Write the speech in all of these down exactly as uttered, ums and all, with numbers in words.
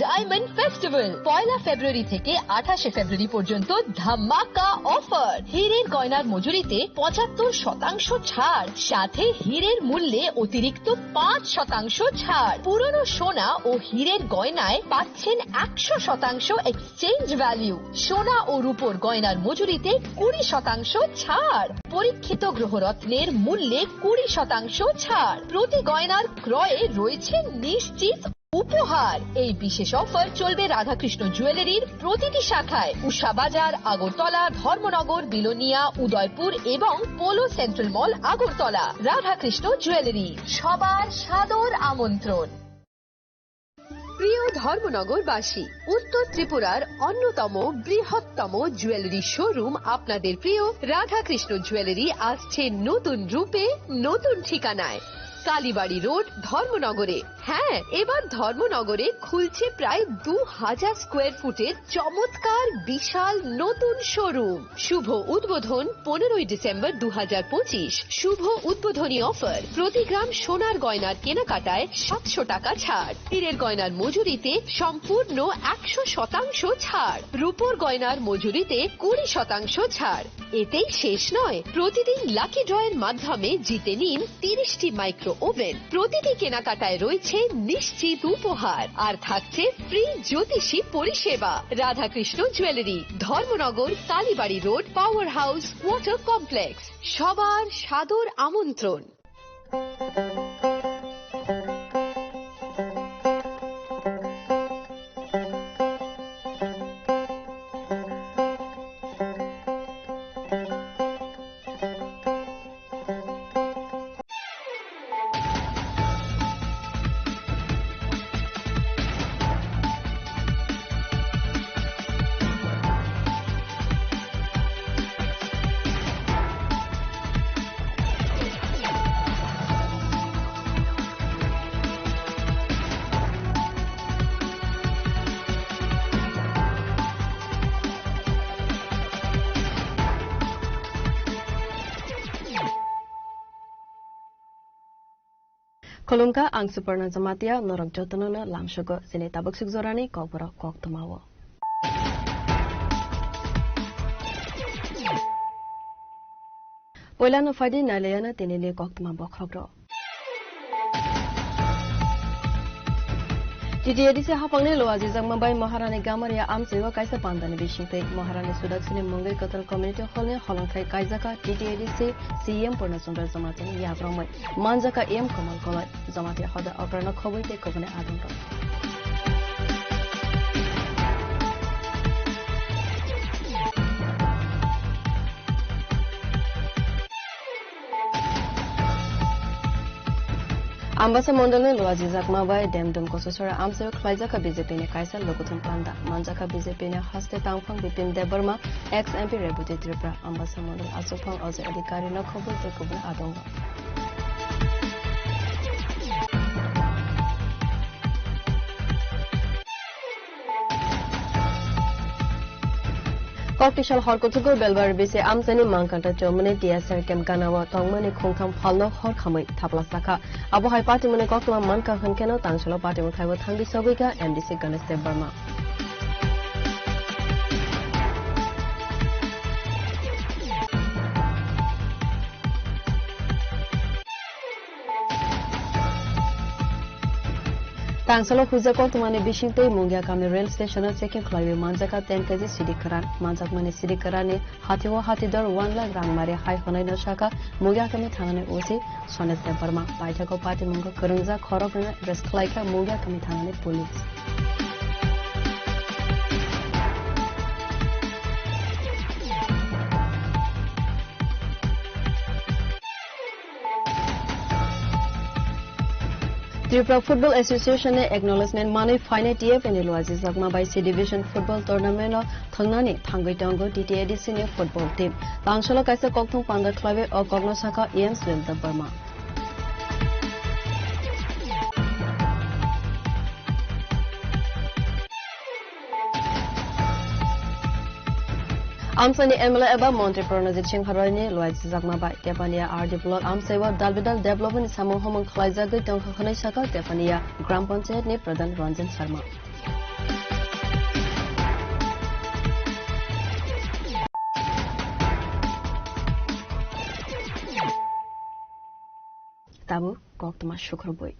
Diamond festival, পয়লা ফেব্রুয়ারি থেকে আঠাশে ফেব্রুয়ারি পর্যন্ত ধামাকা অফার। হীরের গয়নার মজুরিতে পঁচাত্তর শতাংশ ছাড়, সাথে হীরের মূল্যে অতিরিক্ত পাঁচ শতাংশ ছাড়। পুরনো সোনা ও হীরের গয়নায় পাচ্ছেন একশো শতাংশ এক্সচেঞ্জ ভ্যালু। সোনা ও রূপোর গয়নার মজুরিতে কুড়ি শতাংশ ছাড়। পরীক্ষিত গ্রহরত্নের মূল্যে কুড়ি শতাংশ ছাড়। প্রতি গয়নার ক্রয়ে রয়েছে নিশ্চিত উপহার। এই বিশেষ অফার চলবে রাধাকৃষ্ণ জুয়েলারির প্রতিটি শাখায়, উষা বাজার, আগরতলা, ধর্মনগর, বিলোনিয়া, উদয়পুর এবং পোলো সেন্ট্রাল মল, আগরতলা। রাধাকৃষ্ণ জুয়েলারি, সবার সাদর আমন্ত্রণ। প্রিয় ধর্মনগরবাসী, উত্তর ত্রিপুরার অন্যতম বৃহত্তম জুয়েলারি শোরুম আপনাদের প্রিয় রাধাকৃষ্ণ জুয়েলারি আসছে নতুন রূপে, নতুন ঠিকানায়। কালীবাড়ি রোড, ধর্মনগরে। হ্যাঁ, এবার ধর্মনগরে খুলছে প্রায় দু হাজার স্কোয়ার ফুটের চমৎকার বিশাল নতুন শোরুম। শুভ উদ্বোধন পনেরোই ডিসেম্বর দু হাজার পঁচিশ। শুভ উদ্বোধনী অফার, প্রতি গ্রাম সোনার গয়নার কেনাকাটায় সাতশো টাকা ছাড়, হীরের গয়নার মজুরিতে সম্পূর্ণ একশো শতাংশ ছাড়, রূপোর গয়নার মজুরিতে কুড়ি শতাংশ ছাড়। এতেই শেষ নয়, প্রতিদিন লাকি ড্রয়ের মাধ্যমে জিতে নিন তিরিশটি মাইক্রো ওভেন। প্রতিটি কেনাকাটায় রয়েছে নিশ্চিত উপহার, আর থাকছে ফ্রি জ্যোতিষী পরিষেবা। Radhakrishna jewellery, Dharmanagar, Kalibari road, power house, water complex. সবার সাদর আমন্ত্রণ। Khulumkha, ang Suparna Jamatia, norok jotono no lamsogo. Chini tabuk suk jorani kokborok koktwmao. Poilano phaidi nailayana tinini koktwma bokhrokrok. T T A D C haphangni luajijakma bai Maharani Gamaria amchaiwo kaisa pandani bisingtwi. Maharani Sudaksini mungwi Kwtal Community Hall ni holongthai kaijaka T T A D C C E M Purna Chandra Jamatiani yabrokmai. Manjaka M Kamal Koloi, Jamatia hoda okrano khobwi tei kubuni adongrok. Ambasa mondolni luajijakma bai Demdum Kosasora amchaio khlaijaka B J P ni kaisa lokuthum panda. Manjaka B J P ni haste tangphang Bipin Debbarma, ex M P Reboti Tripura, Ambasa mondol achukphang Ajay Adhikari no khobwi tei kubun adongo. Koktisal hor kuchugo Belbari bisi amchaini Mangkanta chomani T S R camp ganao tongmani khungtham phalno hor khamwi thaplasakha. Abohai patimani koktwma mankha hwnkheno tangsalo patimung thaibo thangwi sogwikha M D C Ganesh Debbarma. Tangsalo huijak koktwmani bisingtwi Mungia kami rail station o checking khlaiwi manjaka ten K G sidi kwran. Manjakmani sidi kwranni hathio hathidor one lakh rang mari hai hwnwi no sakha Mungia kami thanani O C Sonesh Debbarma. Paithakgo patimungo kwrwngjak khorok rwna arrest khlaikha Mungia kami thanani police. Tripura Football Association ni acknowledgement manwi phainai T F A ni luajijakma bai C Division Football Tournament o thwngnani thangwi tongo T T A D C ni football team. Tangsalo kaisa kokthung panda khlaiwi o kokno sakha E M Sunil Debbarma. Amchaini M L A eba Montri Pranajit Singh Harani luaijakma bai Tepania R D block amchaiwo dalbidal development ni samung humung khlaijagwi tongkha hwnwi sakha Tepania Gram Panchayat ni Pradhan Ranjan Sharma. Tabuk koktwma sukrubwi.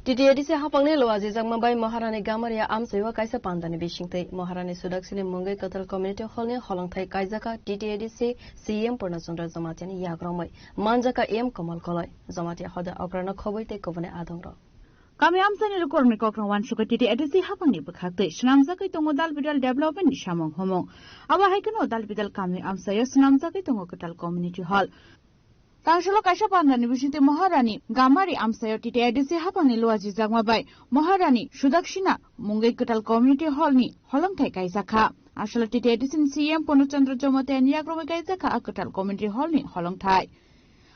T T A D C haphangni luajijakma bai Maharani Gamaria amchaio kaisa pandani bisingtwi Maharani Sudaksini mungwi kwtal community hall ni holongthai kaijaka T T A D C C E M Purna Chandra Jamatiani yagromwi manjaka M Komal Koloi, Jamatia hoda okrano khobwi tei kubuni adongrok. Kami amchaini lukurokni kokrok wansukwi T T A D C haphangni bwkhaktwi swnamjagwi tongo dal bidal development ni samung humung. Abo hai kheno dal bidal kami amchaio swnamjagwi tongo kwtal community hall. Tangsholo kaisa pandani bisingtwi Maharani Gamari amchaio T T A D C haphangni luajijakma bai Maharani Sudaksina mungwi kwtal community hall ni holongthai kaijakha. Aswkno T T A D C ni C E M Purna Chandra Jamatiani yagromwi kaijakha a kwtal community hall ni holongthai.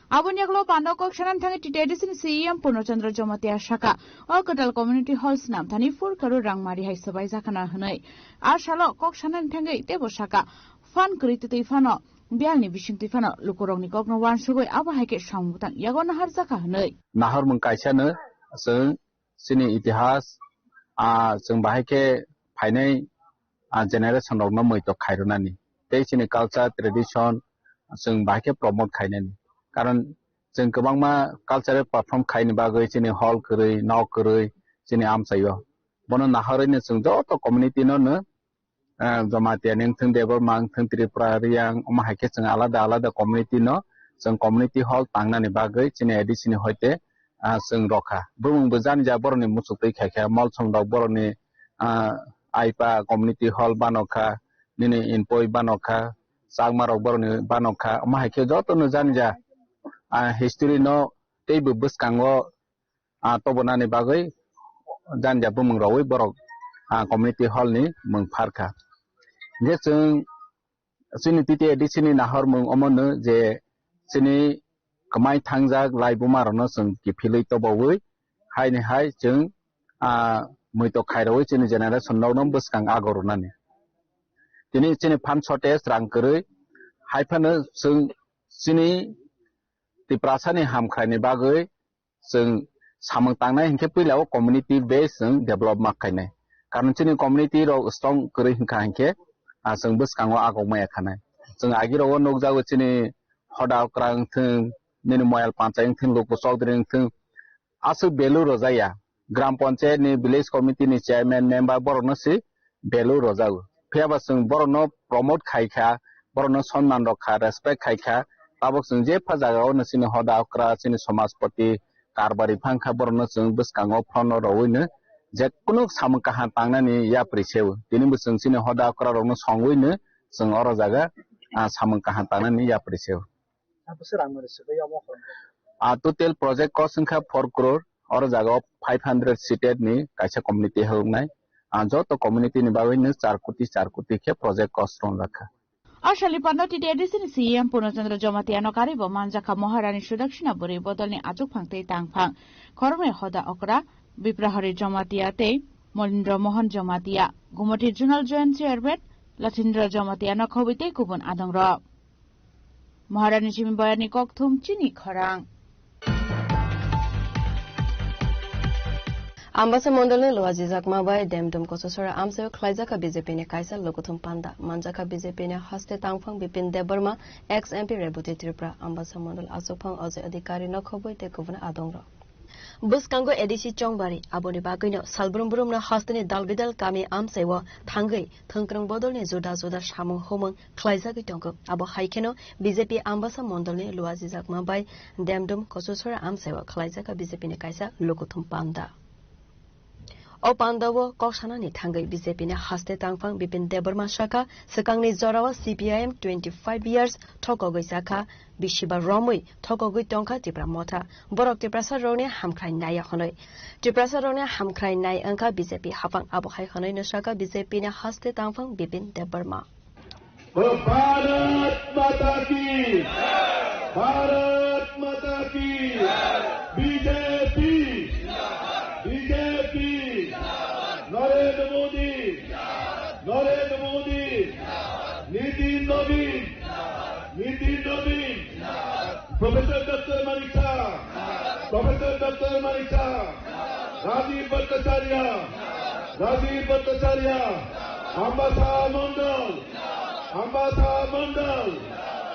Aboni yagulo panda kok sanani thangwi T T A D C ni C E M Purna Chandra Jamatia saka, o kwtal community hall swnamthani four crore rang mari hai swbaijakhana hwnwi. A salo kok sanani thangwi teibo saka, phan kwrwi twtwi phano, biyalni bisingtwi phano lukurokni kokno wansugwi abo hai khe samung bwtang yago naharjakha hwnwi. Naharmung kaisano chwng chini itihas, ah, chwng bahai khe phainai, ah, generation rokno muitok khairwnani tei chini culture, tradition chwng bahai khe promote khainani. Karon chwng kwbangma cultural perform khaini bagwi chini hall kwrwi, nok kwrwi chini amchaio. Bono naharwino chwng joto community no no, ah, Jamatia ni wngthung, Debbarma wngthung, Tripura, Riyang, omo hai khe chwng alada alada community no chwng community hall tangnani bagwi chini A D C ni hoite, ah, chwng rokha. Bumung bo jani ja borokni muchuk twi khaikha, molsom rok borokni, ah, aipa community hall banokha, nini inpoi banokha, chakma rok borokni banokha, omo hai khe joto no jani ja, ah, history no teibo bwskango ah, tobonani bagwi janja bumung rogwi borok, ah, community hall ni mung pharkha. Hingkhe chwng chini T T A D C ni nahormung omono je chini kwmai thangjak laibuma rokno chwng kiphilwi tobawi haini hai chwng, ah, muitok khairogwi chini generation rokno bwskang ago rwnani. Tini chini phan shortage rang kwrwi hai phano chwng chini Tiprasa ni hamkrai ni bagwi chwng samung tangnai hinkhe puila o community base chwng develop ma khainai. Karon chini community rok strong kwrwi hinkha hinkhe, ah, chwng bwskango agok maya khanai. Chwng agi rogo nukjago chini Hoda Okra wngthung, nini Moyal Panchai wngthung, Luku Chaudhary wngthung, aswk value rwjakya. Gram Panchayat ni, village committee ni chairman, member borokno se value rwjago. Phiyaba chwng borokno promote khaikha, borokno sonman rokha, respect khaikha, tabok chwng jepha jagao no chini Hoda Okra, chini Somajpati, Karbari phangkha, borokno chwng bwskango phone rowino je kunu samung kaham tangnani yapri seo. Tini bo chwng chini Hoda Okra rokno songwino chwng oro jaga, ah, samung kaham tangnani yapri seo. Abose rang mari se bai omo khorang. Ah, total project cost wngkha four crore, oro jaga o five hundred seated ni kaisa community haluknai. Ah, joto community ni bagwi no char koti, char koti khe project cost rongjak kha. O sali panda T T A D C ni C E M Purna Chandra Jamatia no karwi bo manjak kha Maharani Sudaksina bwrwi bodol ni achuk phang tei tang phang. Khoroknwi Hoda Okra, Biprahari Jamatia tei Molindra Mohan Jamatia, Gumoti Zonal Joint Chairman Lathindra Jamatia no khobwi tei kubun adong rok. Maharani simi bayani kokthum chini khorang. Ambasa mondolni luajijakma bai Demdum Kososora amchaio khlaijak kha B J P ni kaisa lukuthum panda. Manjak kha B J P ni haste tangphang Bipin Debbarma, ex M P Reboti Tripura, Ambasa mondol achukphang Ajoy Adhikari no khobwi tei kubun adongrok. Bwskango A D C Chongbari, aboni bagwino salbrum brumno hasteni dalbidal kami amchaio thangwi thwngkwrwng bodolni juda juda samung humung khlaijagwi tongo. Abo hai kheno B J P Ambasa mondolni luajijakma bai Demdum Kososora amchaio khlaijak B J P ni kaisa lukuthum panda. O pandao kok sanani thangwi B J P ni haste tangphang Bipin Debbarma sakha, swkangni jorao C P I M twenty five years thokogwi chakha, bisiba romwi thokogwi tongkha Tipra Motha. Borok Tiprasa rokni hamkhrai naiya hwnwi. Tiprasa rokni hamkhrai nai wngkha B J P haphang, abo hai hwnwi no sakha B J P ni haste tangphang Bipin Debbarma. Bharat माता की, भारत माता की, B J P, B J P, Narendra मोदी, नरेंद्र मोदी, नीतिन Naveen, नीतिन Naveen, Professor Doctor Manik Saha, Professor Doctor Manik Saha, Rajiv Bhattacharya, Rajiv Bhattacharya, Ambasa Mondol, Ambasa Mondol,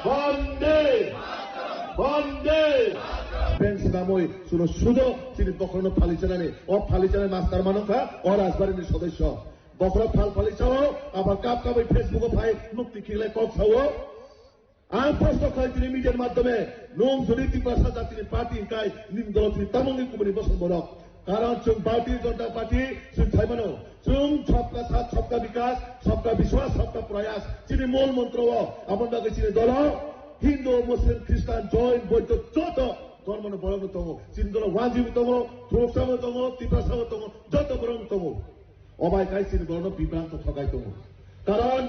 Bande, Bande! Beng swnamwi chwngno sudo chini bokhorokno phali chanani. O phali chanai master manwkha, o rajbarini sodosyo. Bokhorok phal phali chao, abo kap kapwi Facebook-o phai mukti khiklai kok sao. Ang proshno khlai tini media-ni madhyome, nwng jodi Tiprasa jatini party hwnkhe nini dolo tini tamungni kubuni bosong borok. Karon chwng Bharatiya Janata Party chwng saimano, chwng sabka saath, sabka bikas, sabka biswas, sabka prayas chini mol montro o. Aboni bagwi chini dolo Hindu, Muslim, Christian, Jain, Buddha joto dhormoni borokno tongo. Chini dolo Wanji bo tongo, Khoroksabo tongo, Tiprasabo tongo, joto borokno tongo. O bai khai chini borokno bibranto thokai tongo. Karon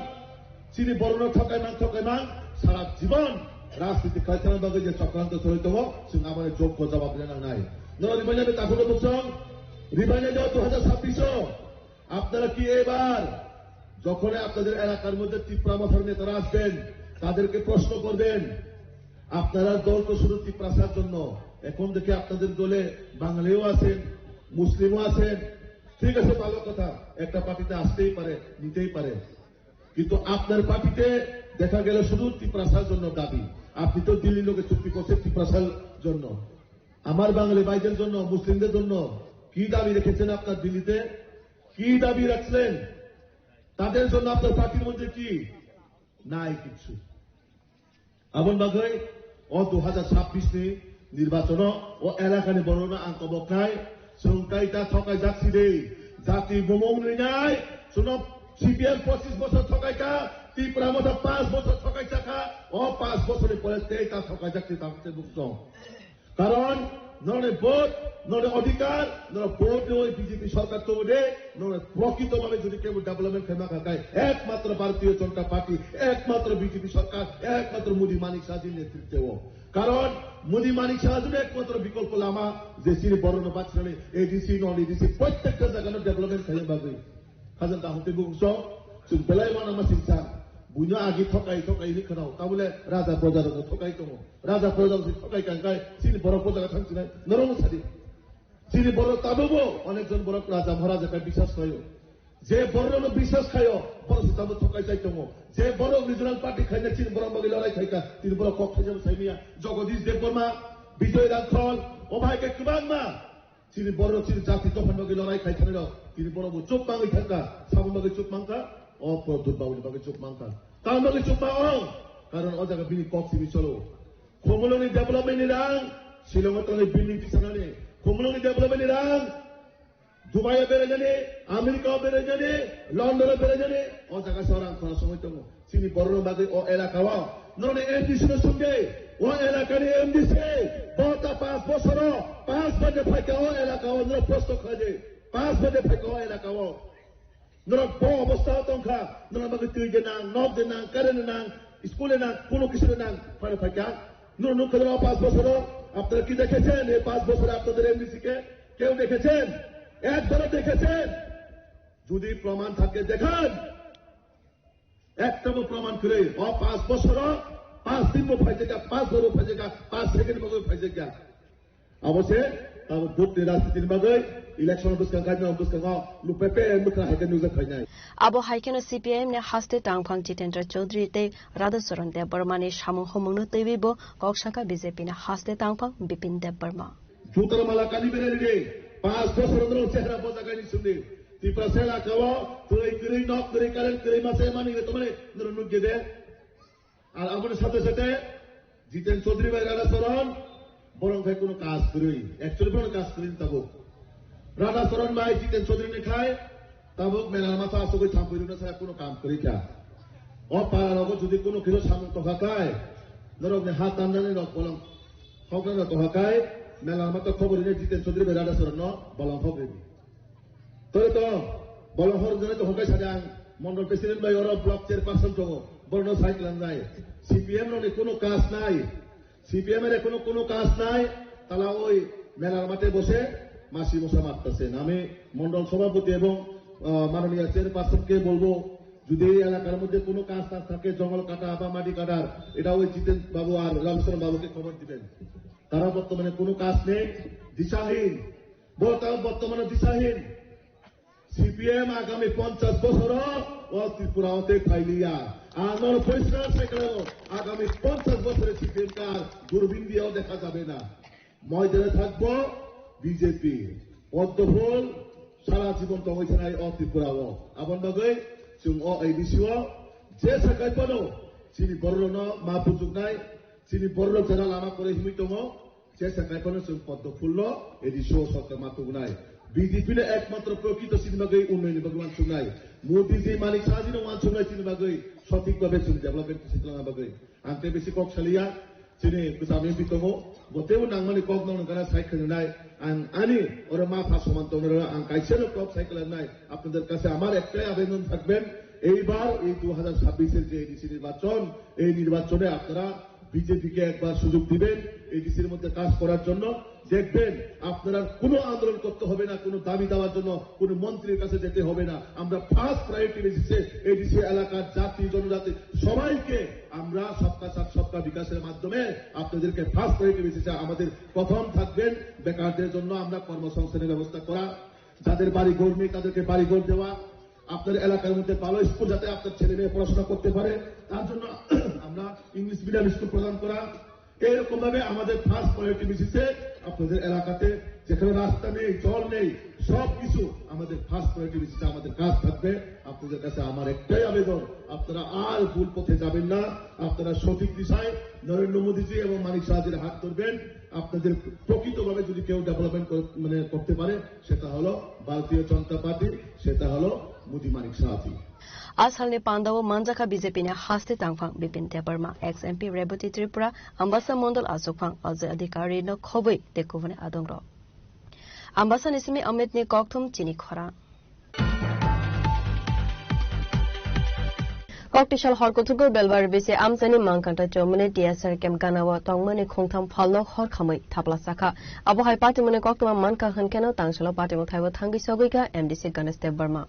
chini borokno thokai mang, thokai mang, sara jibon rajniti khai thangna bagwi je chokranto choli tongo, chwng aboni joggo jawab rina nangnai. Norok ribainani takhukno bwsong, ribainai do dui hajar sabbish o, আপনারা কি এবার যখনই আপনাদের এলাকার মধ্যে তিপ্রা মথার নেতারা আসবেন, তাদেরকে প্রশ্ন করবেন, আপনারা দল তো শুধু তিপ্রাসার জন্য, এখন দেখি আপনাদের দলে বাঙালিও আছেন, মুসলিমও আছেন, ঠিক আছে, ভালো কথা, একটা পার্টিতে আসতেই পারে, নিতেই পারে, কিন্তু আপনার পার্টিতে দেখা গেল শুধু তিপ্রাসার জন্য দাবি। আপনি তো দিল্লির লোকে চুক্তি করছেন তিপ্রাসার জন্য, আমার বাঙালি ভাইদের জন্য, মুসলিমদের জন্য কি দাবি রেখেছেন আপনার দিল্লিতে? কি দাবি রাখলেন? তাদের জন্য আপনার পার্টির মধ্যে কি নাই? কিছু। Aboni bagwi o dui hajar sabbish ni nirbachono o elakani borokno ang koboknai, chwng kaita thokaijak sidi, jati bumung rinai, chwngno C P M pochis bochor thokaikha, Tipra Motha panch bochor thokaijak kha, o panch bochorni pore tei ta thokaijak sidi, tamo se bukchong. Karon norokni vote, norokni odhikar, norok vote rwi B J P sorkar tongwi de, norok prokrito bhabe jodi kebo development khaima kha khai, ekmatro Bharatiya Janata Party, ekmatro B J P sorkar, ekmatro Modi Manik Shah ji netritwo. Karon Modi Manik Shah ji ekmatro bikolpo lama je chini borokno bachinani A D C, non A D C, prottekta jagano development khaina bagwi. Hajan kaham tei bukung song, chwng belai uanama singsa. Buino agi thokai, thokai hinwi khwnao. Tabole raja proja rokno thokai tongo. Raja proja rok thokai kangkai, chini borok bo jaga thang chinai, norokno sadi. Chini borok tabukbo onek jon borok raja maharaja khe biswas khlaio. Je borokno biswas khaio, borok se tabuk thokai chai tongo. Je borok regional party khaina chini borok bagwi lorai khaika, tini borok kok khaijabo saimiya. Jagadish Debbarma, Bijoy Rangkhol, o bhai khe kwbangma. Chini borok chini jati dophani bagwi lorai khai thani rok. Chini borok bo chuk mangwi thangkha. Saboni bagwi chuk mangkha. O Pradyut Babu ni bagwi chuk mangkha. Tamoni bagwi chuk mang ong? Karon o jaga bini kok simi cholo. Khumulwngni development ni rang, Shillong o tongnai building tisanani. Khumulwngni development ni rang, Dubai o berainani, America o berainani, London o berainani, o jaga se orang khorang songwi tongo. Chini borokni bagwi o elaka o, norokni M D C no songdi, o elakani M D C, bo ta panch bosoro, panch baje phaika o elaka o, norok prosto khlaidi, panch baje phaika o elaka o. Norok bo obostha o tongkha, norok bagwi twi de nang, nok de nang, current de nang, school de nang, kuno kisu de nang, phano phaika. Norok nukha o panch bosoro, apnara ki dekhechen, ei panch bosore apnader M D C ke? Keu dekhechen? Ekbaro dekhechen? Jodi proman thake dekhan. Ektabo proman kwrwi. O panch bosoro panch din bo phaijak ya, panch bor bo phaijak ya, panch second bo phaijak ya. Abo se tabo vote ni rajniti ni bagwi election bwskang khaina bwskango lupe pe mwkha hai khe nujak khainai. Abo hai kheno C P I M ni haste tangphang Jitendra Chaudhary tei Radhacharan Debbarma ni samung humung no twiwi bo kok sakha B J P ni haste tangphang Bipin Debbarma. Jutar mala kani bere ride, panch bosor norok chehra boja gaini sumdi. Tiprasa elaka o twi kwrwi, nok kwrwi, current kwrwi, masa mani re tomani norok nukgede. Ar aboni sathe sathe Jiten Chaudhary bai Radha Charan, borok khai kuno kaj kwrwi. Actually borok kaj kwrwi tabuk. Radha Charan bai Jiten Chaudhary ni khai tabuk mela masa asugwi thampui rwna sara kuno kam kwrwi kha. O para rogo jodi kuno kilo samung tokha khai, norok ni ha tamnani rok bolong hokna rok tokha khai, mela mata khobor rwni Jiten Chaudhary bai Radha Charan no bolong hok rwni. Tei to, bolong hor jani to hokai sadang, mondol president bai oro block chairperson tongo, borno sai klangnai. C P M rokni kuno kas nai. C P M er এখনো কোনো কাজ নাই, তারা ওই মেলার মাঠে বসে মাসি মশা মারতেছে। আমি মন্ডল সভাপতি এবং, আহ, মাননীয় চেয়ারপারসনকে বলবো, যদি এই এলাকার মধ্যে কোনো কাজ না থাকে, জঙ্গল কাটা বা মাটি কাটার, এটা ওই জিতেন বাবু আর রামচরণ বাবুকে খবর দিবেন। তারা বর্তমানে কোনো কাজ নেই, দিশাহীন। বর্তমান-, বর্তমানে দিশাহীন। C P M আগামী পঞ্চাশ বছর O Tripura o tei phailiya. Ang nono poriskar sai khlaio, agami ponchash bochore C P M kar Durbin diyo dekha jabe na. Moidane thakbo B J P. Poddo phul sara jibon tongwi thanai o Tripura o. Aboni bagwi chwng o A D C o jesa kaiphano chini bororokno ma puchuknai, chini bororok jara lama kwrwi himwi tongo. Jesa kaiphano chwng poddo phulno A D C o sorkar ma tubunai. B J P no ekmatro prokrito chini bagwi unnayonni bagwi uansuknai. Modi ji Manik Shah ji no uansuknai chini bagwi sothik bhabe chwng development kisa khlana bagwi. Ang tei bisi kok saliya, chini kwcham M P tongo, bo teibo nangmani kok nokno gana sai khwnanai. Ang ani oro ma pha soman tongnai ang kaisa no kok sai khwnanai. আপনাদের কাছে আমার একটাই আবেদন থাকবেন, এইবার এই দু হাজার ছাব্বিশের যে এডিসি নির্বাচন, এই নির্বাচনে আপনারা বিজেপিকে একবার সুযোগ দিবেন এডিসির মধ্যে কাজ করার জন্য। দেখবেন আপনারা কোনো আন্দোলন করতে হবে না, কোনো দাবি দেওয়ার জন্য কোনো মন্ত্রীর কাছে যেতে হবে না। আমরা ফার্স্ট প্রায়োরিটি বেসিসে এডিসি এলাকার জাতি জনজাতি সবাইকে আমরা সবকা সাথ সবকা বিকাশের মাধ্যমে আপনাদেরকে ফার্স্ট প্রায়োরিটি বেসিসে আমাদের প্রথম থাকবেন। বেকারদের জন্য আমরা কর্মসংস্থানের ব্যবস্থা করা, যাদের বাড়ি ঘর নেই তাদেরকে বাড়ি ঘর দেওয়া, আপনার এলাকার মধ্যে ভালো স্কুল যাতে আপনার ছেলে মেয়ে পড়াশোনা করতে পারে, তার জন্য আমরা ইংলিশ মিডিয়াম স্কুল প্রদান করা। এইরকম ভাবে আমাদের ফার্স্ট প্রায়োরিটি বেসিসে আপনাদের এলাকাতে যেখানে রাস্তা নেই, জল নেই, সব কিছু আমাদের ফার্স্ট প্রায়োরিটি বেসিসে আমাদের কাজ থাকবে। আপনাদের কাছে আমার একটাই আবেদন, আপনারা আর ভুল পথে যাবেন না, আপনারা সঠিক দিশায় নরেন্দ্র মোদীজি এবং মানিক সাহাজির হাত ধরবেন। আপনাদের প্রকৃতভাবে যদি কেউ ডেভেলপমেন্ট করে, মানে, করতে পারে, সেটা হলো ভারতীয় জনতা পার্টি, সেটা হলো মোদী মানিক সাহাজি। A salni pandao manjakha B J P ni haste tangphang Bipin Debbarma, ex M P Rebati Tripura, Ambasa Mondol achukphang Ajay Adhikari no khobwi tei kubuni adongrok. Ambasa ni simi Amit ni kokthum chini khorang. Koktisal hor kuthukgo Belbari bisi amchaini Mangkanta Chowmani T S R camp ganao tongmani khungtham phalno hor khamwi thapla chakha. Abo hai patimungni koktwma mankha hwnkheno tangsalo patimung thaibo thangwi sogwikha M D C Ganesh Debbarma.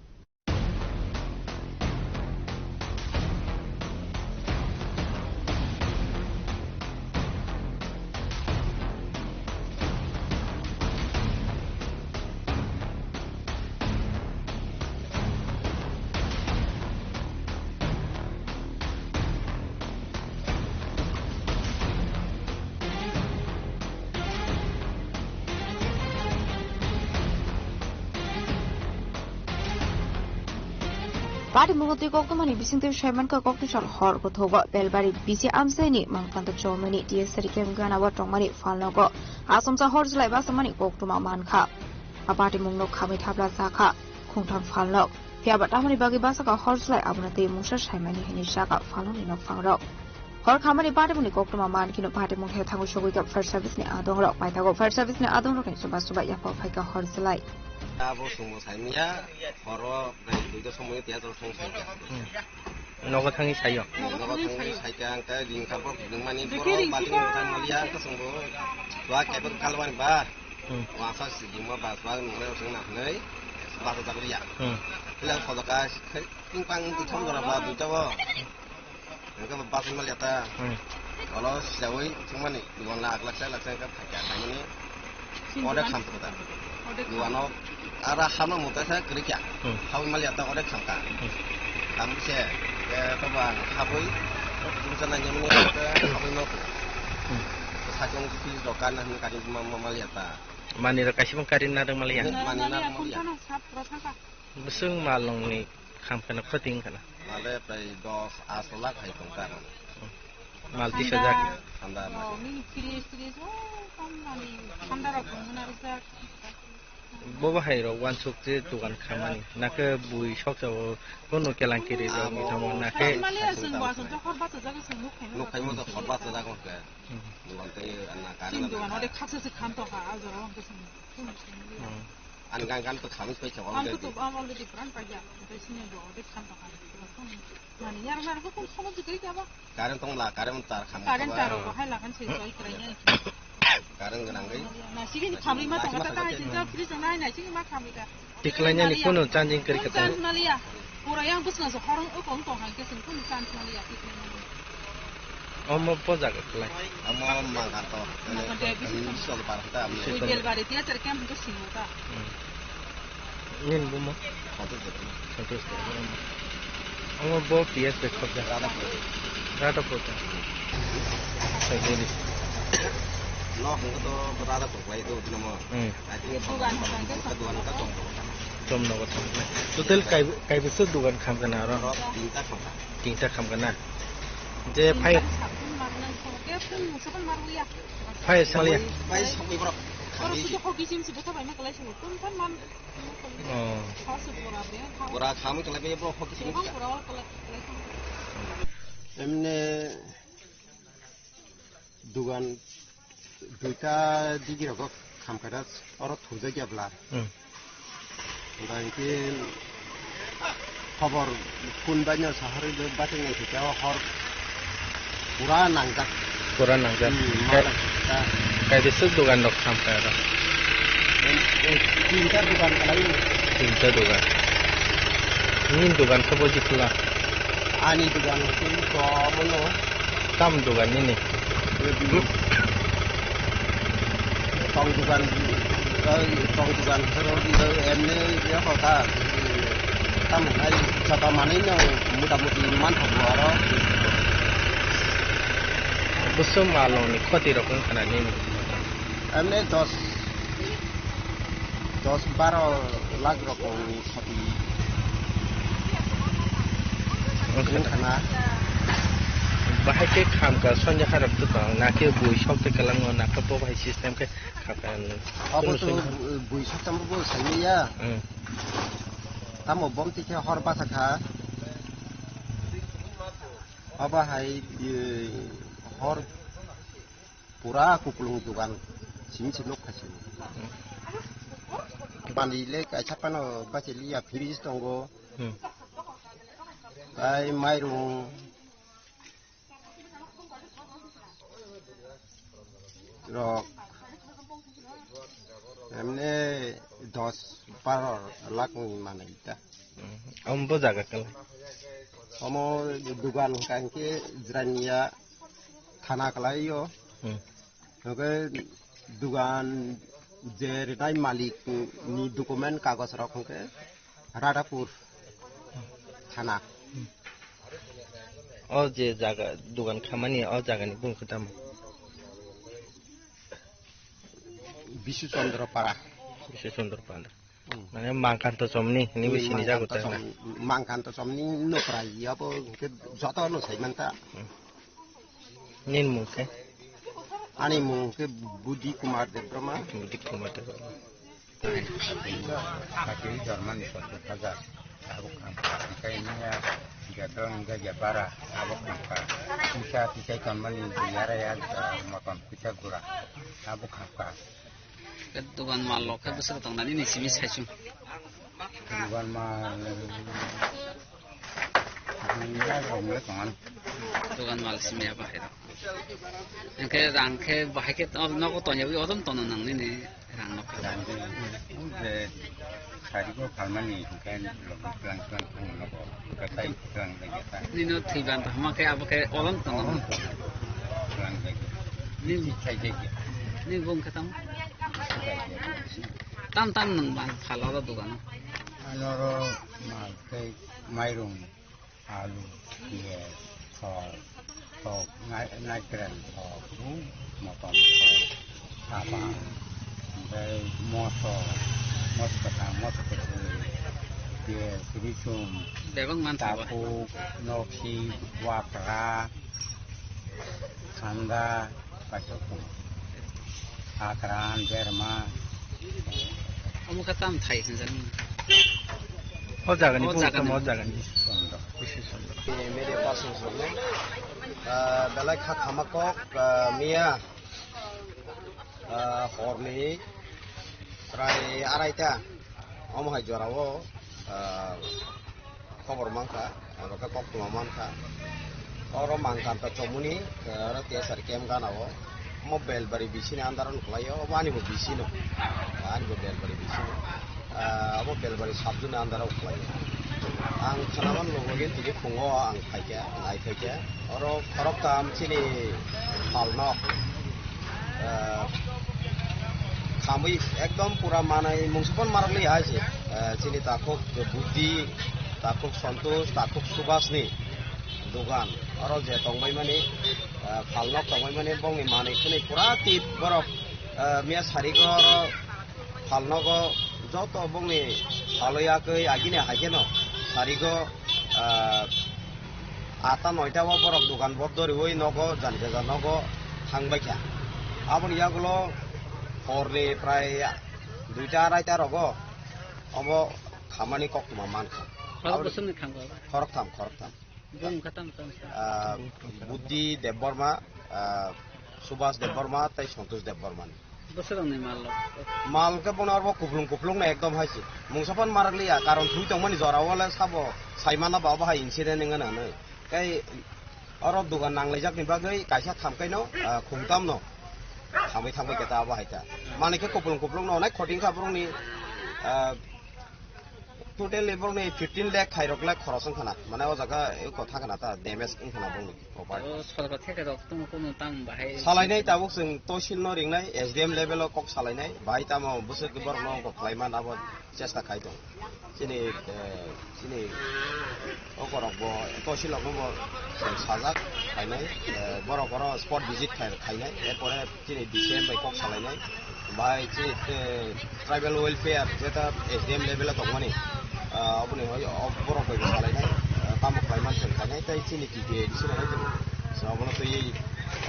Patimungno twi koktwmani bisingtwi saimankha koktisal hor kuthugo Belbari bisi amchaini Mangkanta Chowmani T S R camp ganao tongmani phalnogo achomsa hor chwlai bachamani koktwma mankha. A patimungno khamwi thapla chakha khungtham phalnok. Phiyaba tamoni bagwi bachakha hor chwlai abono twi mungsa saimani hwnwi sakha phalnokni nokphangrok. Hor khamani patimungni koktwma mankhino patimung khe thangwi sogwikha fire service ni adongrok. Paithago fire service ni adongrokni chuba chuba yaphao phaikha hor chwlai. Abo chwngbo saimanya, horo duita somoi tiya jol thang saikha. Hmm. Nogo thangwi saio. Nogo thangwi saikha, ang khe ring kha borok ringmani borok bating thang maliya, ang khe chwngbo chua kebel kalmani ba. Hmm. Wangsa si buma ba chua nungnai rok chwngna hwnwi basa jagriya. Hmm. Philang sodaka khai ping pang di thom jora ba duita bo. Hingke bo bachai maliya ta. Hmm. Olo siyawi thwngmani, dugan la aglak sa, aglak sa, hingke phaikha, phaimani. Sini order dugan? Khamthogo ta. Order kham. Dugano ara hama muta sa kwrwikha. Hmm. Habwi maliya ta order khamkha. Hmm. Khamkhe, eh, tobo ang habwi, jumsa nainani order habwi mangkha. Hmm. Sakhe wngkha fridge rok kana hwnwi kari ma, ma, maliya ta. Manwi rok kaisa bw kari narwk maliya. Mani narwk maliya. Narwk maliya, kumsano sap rw thangkha. Bwswk malongni khamkhana khoti wngkhana. Male prai dos asto lakh hai tongkha. Mal tis hajar. Thanda, thanda oh, mani. Mini fridge, fridge, oh, tam mani thanda rok tongmani rijak. Bo bahai rok wansuk je dogan khamani. Nakhe bui sokjao kono kelangkiri rok ah, bo, bithamo nakhe. Mali aswng bo aswng to hor bachajak aswng nuk khaima. Nuk khaima to hor bachajak hwnkhe. Hmm. Dogan tei na kari. Chini dogan ode khaksa se khan tongkha, ah, jora hwnkhe chini. Hmm. Ani gan gan to khamwi paikha already. Ang to, ang already pran paikha. Tei sini bo ode khan tongkha. Mani yar yar ko kon somo jikri kya ba? Current tong la, current tar kham. Current tar ko hai lagan se joi krai ya. Current ganang gai. Na sigi ni khamri ma tong ta ta hai jinja fridge nai nai sigi ma khamri ka. Tiklanya ni kono chanjing kari kata. Chance maliya. Pura yang bwswng se horong o kong tong hai ke sing kono chance maliya tiklanya ni. Omo po jaga klai. Omo mangkar to. Mangkar to, bisi tong. Bisi tong par ta. Ui Belbari tiya ter kem ko sing ta. Hmm. Nin bumo. Santos de. Santos de. Omo bo P S bai khobjak. Radhapur. Radhapur. Sagini. No, hwnkhe to Radhapur khlai do, tini mo. Hmm. I think dugan ka tong. Tom nogo tong. Total kai, kai bwswk dugan kham kana aro? Aro tinta kham ka. Tinta kham kana. Je phai. Phai saliya. Phai sokni borok. Oh. Bora khamwi tonglaibaiya borok hoki simi. Emne dugan duita digi rok kham khe da oro thujak ya bla. Hmm. Hwnkhe khobor phone bai no saharwi bathang nai khe o hor pura nangjak. Pura nangjak. Hmm, kai, ma nangjak. Kaibisa dugan rok kham kha aro? Em, em, tinta dugan kalai. Tinta dugan. Nini dugan khe boji khula? Ani dugan khe to mono. Tam dugan nini? Tong dugan, eh, tong dugan, eh, emni ya kota, tam hai jata manwi no mota moti man thago aro. Bwswk malni khoti rok wng khana nini? Emni dos, dos baro lakh rokni khoti. Wng khana. Bahai khe kham ka sonja harap tu tong, na khe bui sok te kalango, na khe bo bahai system khe kham ka. Abo to bui sok tamo bo saiya. Hmm. Tamo bom ti khe hor basa kha. Abo hai, eh, hor pura kupulung dugan simi se nuk kha sini. Bani le kaisa phano bacha liya fridge tongo. Hmm. Tai mairung rok emne dos baro lakh ni manai ta. Hmm. Omo bo jaga kala? Omo dugan hwnkha hwnkhe Jirania thana kalai o. Hmm. Hwnkhe dugan je rinai malik ni document kagoj rok hwnkhe Radhapur thana. O je jaga dugan khamani o jagani bung khe tamo? Bisu Chandra Para. Bisu Chandra Para. Hmm. Mane Mangkanto Chomni hini bo sini jago ta na. Mangkanto Chomni nokra yabo hwnkhe joto no sai manta. Hmm. Nini mung khe? Ani mung khe Budi Kumar Debbarma. Budi Kumar Debbarma. Hakhe Germany sottor hajar. Abo kham kha. Hwnkhe nini ya Jadon hwnkhe je bara. Abo kham kha. Tisa tisa tonmani yara ya motom tisa gura. Abo kham kha. Ke dugan mal rok khe bwswk tong nani ni simi saichung. Dugan mal, dugan mal rok le tongan. Dugan mal simi ya bahai rok. Hwnkhe rang khe bahai khe nogo tong yawi odom tono nang nini rang nok khe. Rang khe, je sari go phalmani hwnkhe lok klang klang thang nogo. Katai klang bai kata. Nino thwiban to hama khe abo khe olon tono. Olon tono. Klang bai. Nini thai thai khe. Nini bung khe tamo? Thai thai. Tam tam nwng mal phal oro dogano? Anoro mal tei mairung, alu, piyaj, thok, thok, nai-, naikren thok, motom thok, apang, tei moso, moso kwthang, moso kwchwi, piyaj, risum, bebak manthogo. Takhuk, nokhi, wakra, Khanda, paisok tong. Akran, Derma. Omo khe tam thai hinjak. O jagani, o bung jagani. Tamo o jagani. Sondro. Kusi sondro. Media person songno, ah, belai kha khama kok, ah, miya, ah, horni prai araita. Omo hai jorao, ah, khobor mankha, abo khe koktwma mankha. Oro Mangkanta Chomuni, ah, oro T S R camp gana o. Omo Belbari bisini andaro nuklaio, obo ani bo bisino. Ani bo Belbari bisino. Ah, obo Belbari sabjuni andaro uklaio. Ang khnaman logo gini tini phungo ang phaikha, nai phaikha. Oro khoroktham chini phalno, ah, khamwi ekdom pura manai mungsukon marokli hai se. Ah, chini takhuk Budi, Takhuk Santosh, Takhuk Subhas ni dogan. Oro je tongbai mani, ah, phalnok tongbai mani, bongni manwi khwnwi pura tip borok, ah, miya sarigo oro phalnogo joto bongni phalwi yakwi agini haikhe no sarigo, ah, atta noita o borok dogan bor doriwi nogo jani jaja nogo thangbai kha. Aboni yagulo horni prai duita araita rogo obo khamani koktwma mankha. Khorok bwswkni khango? Khoroktham, khoroktham. Bung khatam tam sa. Ah, Buddhi Debbarma, ah, Subhas Debbarma tei Santosh Debbarma ni. Bwswk rokni mal rok? Mal khe bono oro kuplung kuplung no ekdom hai se. Mungsa phan marak liya, karon thwi tongmani jora o le sabo sai mana ba obo hai incident wngna hinwi. Tei oro dogan nanglaijakni bagwi kaisa thamkaino, ah, khungtamno thamwi thangbai khe ta abo hai ta. Manwi khe kuplung kuplungno onek khoting kha borokni, ah, totally borokni fifteen lakh khairok lakh khoros wngkhana. Mane o jaga eko thangkhana ta damage wngkhana borokni property. O sorkar theke rok tong kono tang bahai. Salainai tabuk chwng tosilno ringnai, S D M level o kok salainai. Bahai tamo bwswk borokno ongkor khlaiman abo chesta khai tong. Chini, eh, chini okorok bo tosilok no bo sajak khainai, eh, borok oro spot visit khai-, khainai, erpore chini D C M bai kok salainai, bai chini, eh, tribal welfare jeta S D M level o tongmani, ah, oboni hoi o borok bai bo salainai, ah, tamo khlaiman se khainai, tei chini T T A D C rok hai tongo, so obono twi,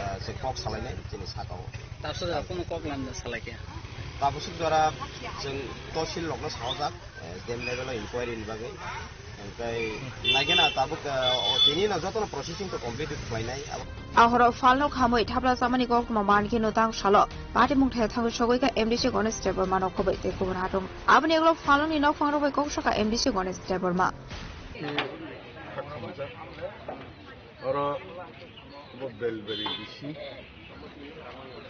ah, se kok salainai chini saka o. Tabswk da kono kok lam da salai khe? Tabswk jora chwng tosil rokno sajak. S D M level o inquiry ni bagwi. Hwnkhe naigena tabuk, eh, o tini no jotono processing to complete khlainai. Abo Ahoro phalno khamwi thapla chamani koktwma mankhe no tang salo. Patimung thaya thangwi sogwi kha M D C Ganesh Debbarma no khobwi tei kubun hatong. Aboni ulo phalno ni nokphang rok bai kok saka M D C Ganesh Debbarma. Oro bo Belberi D C,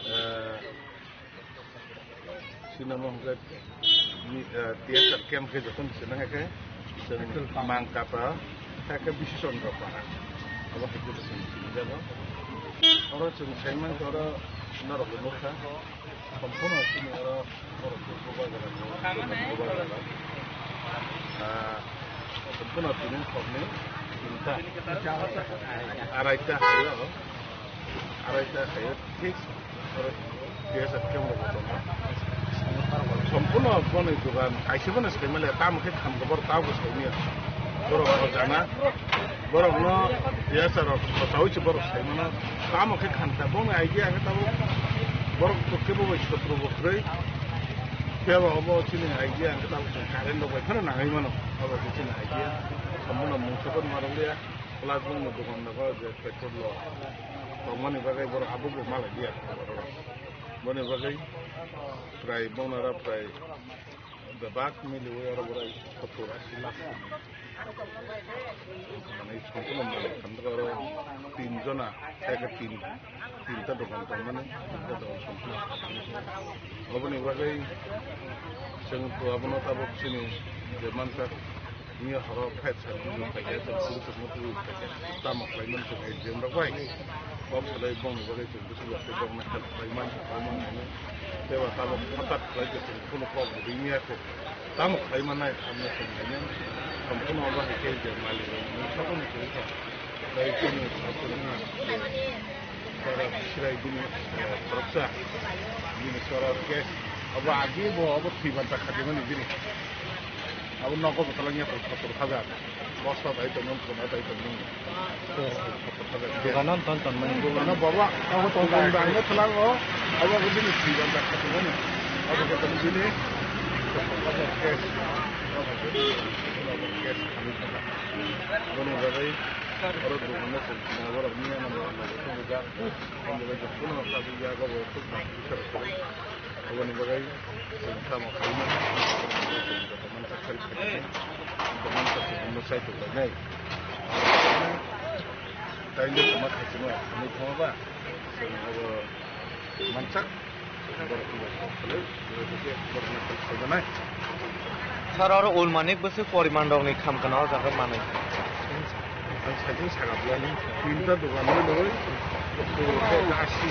eh, sinamo hwnkhe ni, eh, T S R camp khe jokhon sinang khe chwng Mangkapa, khe Biswachandra Para. Abo hai khe chwng sinijago. Oro chwng saiman khe oro norok nukha. Sampono chini oro borok bubagra, bubagra. Ah, sampono tini hokni tinta, araita hayo, araita hayo, thik oro T S R camp rok tongo. Sampono boni dogan kaisa bono sai male, tamo khe khamkhe borok tamo sai maya. Borok o jana. Borokno yasa rok sawi se borok sai mano. Tamo khe khan kha, bongni idea khe tabuk borok kebo bai sotro bo kwrwi. Phiya ba obo chini idea khe tabuk chwng current rok bai phano nangwi mano. Obo khe chini idea. Sambono mungsa phano ma rwliya. Plus bongni dogan nogo je petrol rok tongmani bagwi borok habuk bo malai liya. Boni bagwi prai bongnara prai bebak miliwi oro borai sottor ashi lakh. Mane, sampono malik khamjak oro tin jona, eke tin, tinta dogan tongmani, tinta dogan sampono. Oboni bagwi chwng to abono tabuk chini je manjak, miya horo phet sa twi phaikha, chwng suru chwngno twi phaikha, tamo khlaimani chwng A D M rok bai. Kok salai bongni bagwi chwng bwswk rok tei bongni help khlaiman, khlaiman hwnwi. Tei bo tabuk hothat khlai khe chwng kheno kok bo ringya khe. Tamo khlai mannai, tamo khlai mannai. Sampono abo hai khe je malik rok ni sabo ni kwrwi kha. Tei chini sabo ni je chora Bisrai bini, eh, khoroksa. Bini chora case. Abo agi bo abo thwi banta khati mani bini. Abo nogo bo tala nya kho sottor hajar. Bosta dai tongmani, khuna dai tongmani. Dogano ton ton mani. Dogano baba, abo tong tong dai no thalang o. Abo ko bini thwi banta khati mani. Abo ko tong bini. Abo case. Abo case. Abo case. Bono bagwi oro dogano tong tong abo rok niya na abo tong ja. Abo bagwi jotono kabu ya abo. Aboni bagwi chwng tamo khaimani, chwng joto mansa kharwi khaimani, joto mansa chwng hwnwi sai tonglainai. Taino tongma khaisano hwnwi thangma ba, chwng abo mansak, borok kok khlai, borok kok khlai khainai. Sir, oro ulmanik bwswk poriman rokni kham kana o jaga manwi? Ang saichung saka bwlai, tinta dogan ni loi, asi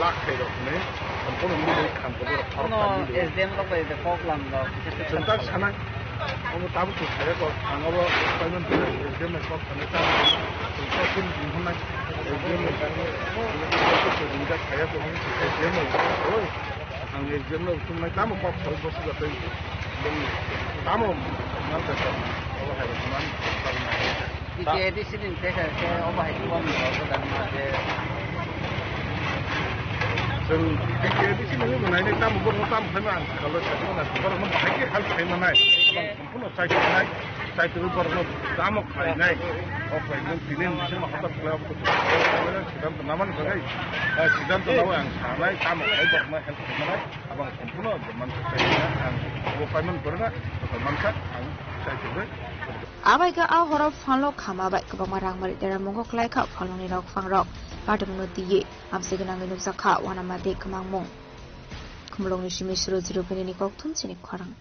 lakh khai rok ne, sampono ni loi kham ko borok khorok Ano kami loi. S D M rok bai de kok lam rok. Chwng tak sanai. Omo tabuk se saya ko, ang abo payment S D M ni kok sanai tamo. Kok pun di hwnai S D M ni kok pun di hwnai saya ko, S D M ni kok, oi, ang S D M no tunai tamo kok sal bosu ga tei. Tamo man ta sa, abo hai man. T T A D C ni tesa ke obo hai ko ni ko dan ma je. Sing T T A D C ni mo nai ni tamo bo tamo khai ma ang kalo sa ko na ko no hai ke hal khai ma nai. Phano chai tongnai, chai tongwi borokno tamo khlainai. O khlainai tini ni bisingo hata khlai abo to siddhanto namani bagwi, eh, siddhanto nawi ang sanai, tamo khlai borokno help khlainai, abo ang sampuno mansa khlainai, ang bo payment gorna, mansa ang chai tongwi. Abai khe a horo phanlo khama bai kwbangma rang mari tera mungo khlai kha phalongni rok phang rok. Patimungno twiwi amsai gwnangwi nukjak kha wanama tei kwmangmung. Khumulwngni simi suru jiru bini ni kokthum chini khorang.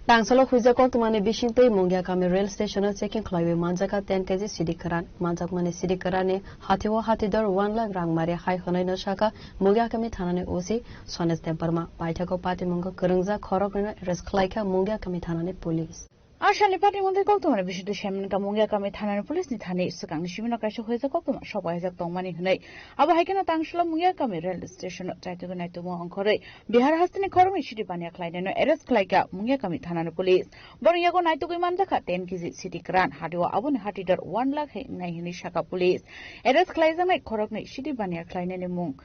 Tangsalo huijak koktwmani bisingtwi Mungia kami rail station-o checking khlaiwi manjakha ten K G sidi kwran. Manjakmani sidi kwranni hatio hatidor one lakh rang mari hai hwnwi no sakha Mungia kami thanani O C Sonesh Debbarma. Paithago patimungo kwrwngjak khoroknwino arrest khlaikha Mungia kami thanani police. A salni patimungtwi koktwmani bisingtwi saimankha Mungia kami thanani police ni thani swkangni simino kaisa huijak koktwma sopaijak tongmani hwnwi. Abo hai kheno Tangsalo Mungia kami rail station-o chaitugwi naitugma ongkhorwi Bihar hasteni khoroknwi sidi baniya khlainaino arrest khlaikha Mungia kami thanani police. Borok yago naitugwi manjakha ten K G sidi kwran, hatio aboni hatidor one lakh hai wngnai hwnwi sakha police. Arrest khlaijaknai khoroknwi sidi baniya khlainaini mung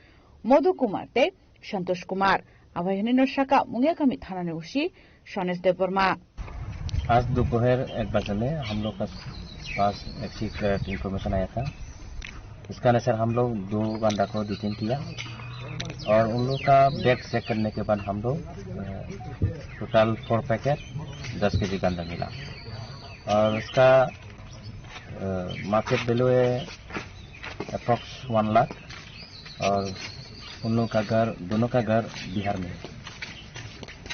Madhu Kumar tei Santosh Kumar. Abo hai hwnwi no sakha Mungia kami thanani O C Sonesh Debbarma. आज दोपहर एक बजे में हम लोग का पास एक secret information आया था। इसका अनुसार हम लोग दो बंदा को डिटेन किया और उन लोग का बैग चेक करने के बाद हम लोग, अ, टोटल फोर पैकेट दस केजी गांजा मिला और उसका, अ, मार्केट वैल्यू है अप्रॉक्स वन लाख। और उन लोगों का घर, दोनों का घर बिहार में है।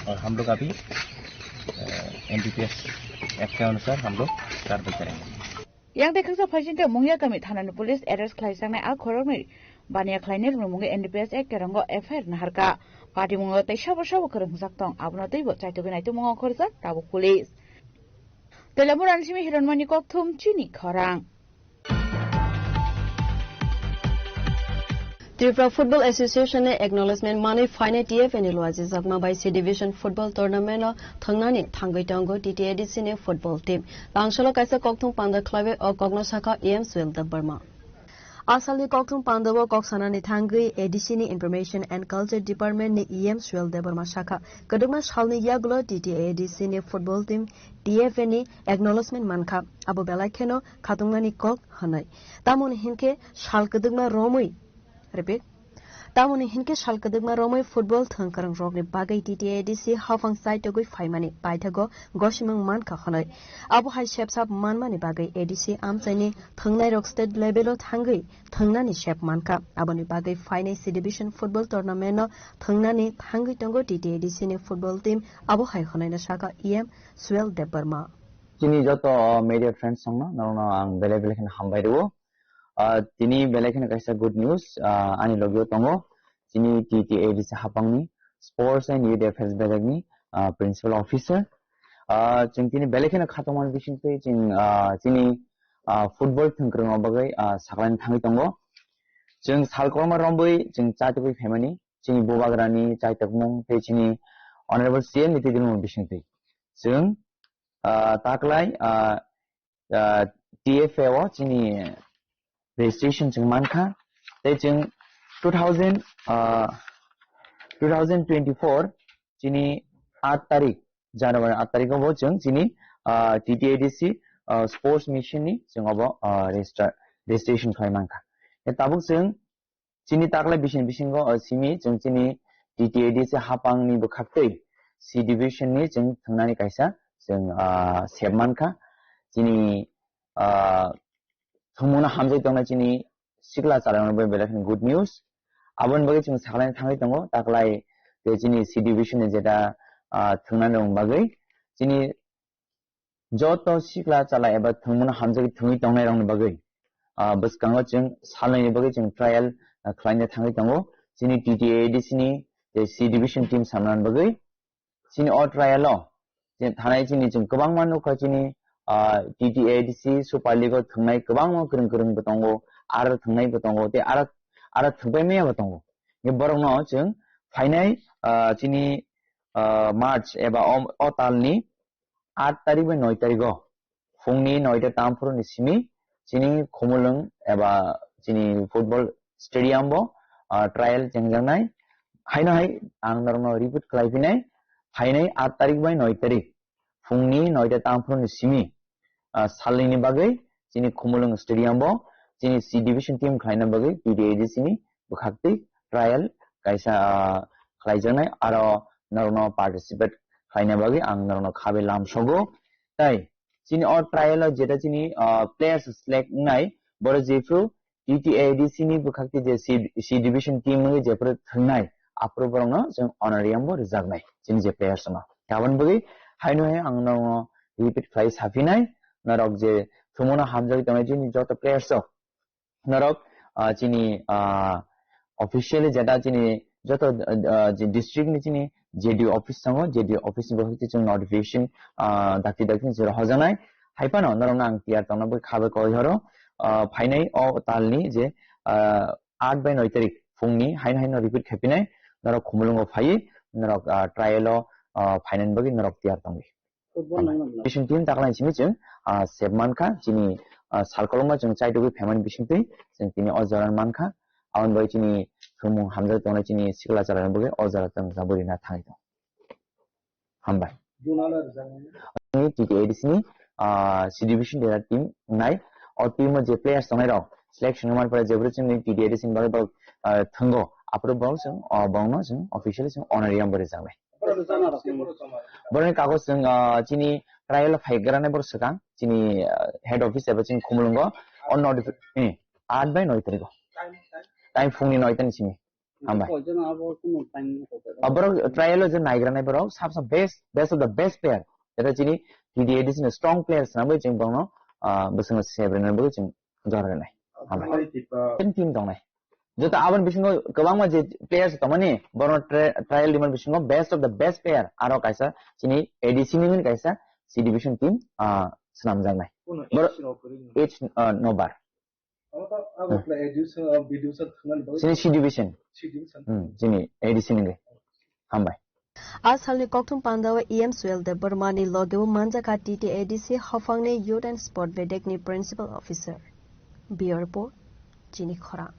और हम लोग अभी, अ, एनडीपीएस एक्ट के अनुसार हम लोग कार्रवाई करेंगे। Yang tei khaksa phaisingtwi Mungia kami thanani police arrest khlaijaknai a khoroknwi baniya khlainai rwngmungwi N D P S Act kerongo F I R naharkha. Patimungo tei sabo sabo kwrwngjak tong, abono twibo chaitugwi naitukmung ongkhorjak tabuk police. Telamurani simi Hiranmani kokthum chini khorang. Tripura Football Association ni acknowledgement manwi phainai T F A ni luajijakma bai C Division Football Tournament o thwngnani thangwi tongo T T A D C ni football team. Tangsalo kaisa kokthum panda khlaiwi o kokno sakha E M Suel Debbarma. A salni kokthum pandao kok sanani thangwi A D C ni Information and Culture Department ni E M Suel Debbarma sakha, kwdwkma salni yagulo T T A D C ni football team T F A ni acknowledgement mankha, abo belai kheno khatungmani kok hwnwi. Tamoni hinkhe sal kwdwkma romwi, repeat, tamoni hinkhe sal kwdwkma romwi football thwng kwrwng rokni bagwi T T A D C haphang chaitogwi phaimani paithago gosimung mankha hwnwi. Abo hai sepsap manmani bagwi A D C amchaini thwngnairok state level o thangwi thwngnani sep mankha. Aboni bagwi phainai C Division Football Tournament no thwngnani thangwi tongo T T A D C ni football team, abo hai hwnwi no sakha E M Suel Debbarma. Chini joto media friends rokno, norokno ang belai belai kheno hambai rwo. Ah, tini belai kheno kaisa good news, ah, ani logio tongo. Chini T T A D C haphangni Sports and Youth Affairs belekni, ah, Principal Officer. Ah, chwng tini belai kheno khatungmani bisingtwi chwng, ah, chini, ah, football thwngkwrwngno bagwi, ah, saklaini thangwi tongo. Chwng sal kwbangma romwi chwng chaitugwi phaimani, chini bubagrani chaitokmung tei chini Honorable C M ni twi dwlwngmung bisingtwi. Chwng, ah, taklai, ah, ah, T F A o chini registration chwng mankha. Tei chwng two thousand, ah, two thousand twenty-four chini aat tarik, January aat tarik o bo chwng chini, ah, T T A D C, ah, sports mission ni chwng obo, ah, register, registration khlai mankha. Tei tabuk chwng chini taklai bising bisingo, o simi chwng chini T T A D C haphangni bwkhaktwi C division ni chwng thwngnani kaisa chwng, ah, sep mankha. Chini, ah, thwngmungno hamjai tongnai chini sikla chalairokno bai belai kheno good news. Aboni bagwi chwng sakhlaina thangwi tongo, taklai tei chini C division ni jeta, ah, thwngnani bagwi chini joto sikla chala eba thwngmungno hamjagwi thwngwi tongnairokni bagwi, ah, bwskango chwng salnaini bagwi chwng trial, ah, khlaina thangwi tongo. Chini T T A D C ni tei C division team samnani bagwi, chini o trial o je thanai chini chwng kwbangma nukha chini, ah, T T A D C Super League o thwngnai kwbangma kwrwng kwrwng bo tongo, aro thwngnai bo tongo, tei aro, aro thwngpai maya bo tongo. Borokno chwng phainai, ah, chini, ah, March eba o, o talni aat tarik bai noi tarik o phungni noita tamphuru ni simi chini Khumulwng eba chini football stadium bo, ah, trial chengjaknai. Haino hai ang norokno repeat khlai phinai, phainai aat tarik bai noi tarik phungni noita tamphuru ni simi, ah, salnini bagwi chini Khumulwng stadium bo chini C division team khlaina bagwi T T A D C ni bwkhaktwi trial kaisa, ah, khlaijaknai, aro norokno participate khlaina bagwi ang norokno khabe lamsogo. Tai chini o trial o jeta chini, ah, players select wngnai, boro jephru T T A D C ni bwkhakti je C, C division team wngwi jephru thwngnai, aphuru borokno chwng honorarium bo rwjaknai, chini je players no. Aboni bagwi haino hai ang norokno repeat khlai saphinai, norok je thwngmano hamjagwi tongnai chini joto players rok, norok, ah, chini, ah, officially jeta chini joto, ah, je district ni chini J D O office tongo, J D O office ni bwkhakti chwng notification, ah, dakti dakti ni jora hojaknai. Hai phano norokno ang tiyar tongna bagwi khabe koi horo, ah, phainai o talni je, ah, aat bai noi tarik phungni haino haino repeat khaipinai, norok Khumulwngo phaiwi norok, ah, trial o, ah, phainani bagwi norok tiyar tongdi. Bising team taklai simi chwng, ah, sep mankha, chini, ah, sal kolokma chwng chaitugwi phaimani bisingtwi chwng tini o jora mankha. Aboni bagwi chini thwngmung hamjak tongnai chini sikla chwrairokni bagwi o jora chwng jabwi rina thangwi tongo. Hambai. Chini T T A D C ni, ah, C division dera team wngnai. O team o je players tongnai rok selection wngmani pore jebwrwi chini T T A D C ni bagwi borok, ah, thwngo. Aphuru borok chwng, ah, borokno chwng officially chwng honorarium bo rwjaknai. Borokni kagoj chwng, ah, chini trial phaigrani borok swkang chini, ah, head office eba chini Khumulwngo o notifi-, eh, aat bai noi tarikh o. Time phungni noita ni simi. Hambai. Ah, borok trial o je naigrani borok sab sa best, best of the best player. Eta chini T D A D C ni strong players na bai chwng borokno, ah, bwswngno sebrina bai chwng jora rwnai. Hambai. Team tongnai. Joto aboni bisingo kwbangma je players tongmani, borokno tri-, trial rimani bisingo best of the best player aro kaisa chini A D C ni wngwi kaisa C division team, ah, swnamjaknai. Age, ah, no bar. Chini C division. Hmm, chini A D C ni wngwi. Hambai. A salni kokthum pandao E M Suel Debbarma ni logeo manjakha T T A D C haphangni Youth and Sport Bedek ni Principal Officer. Bureau Report, Chini Khorang.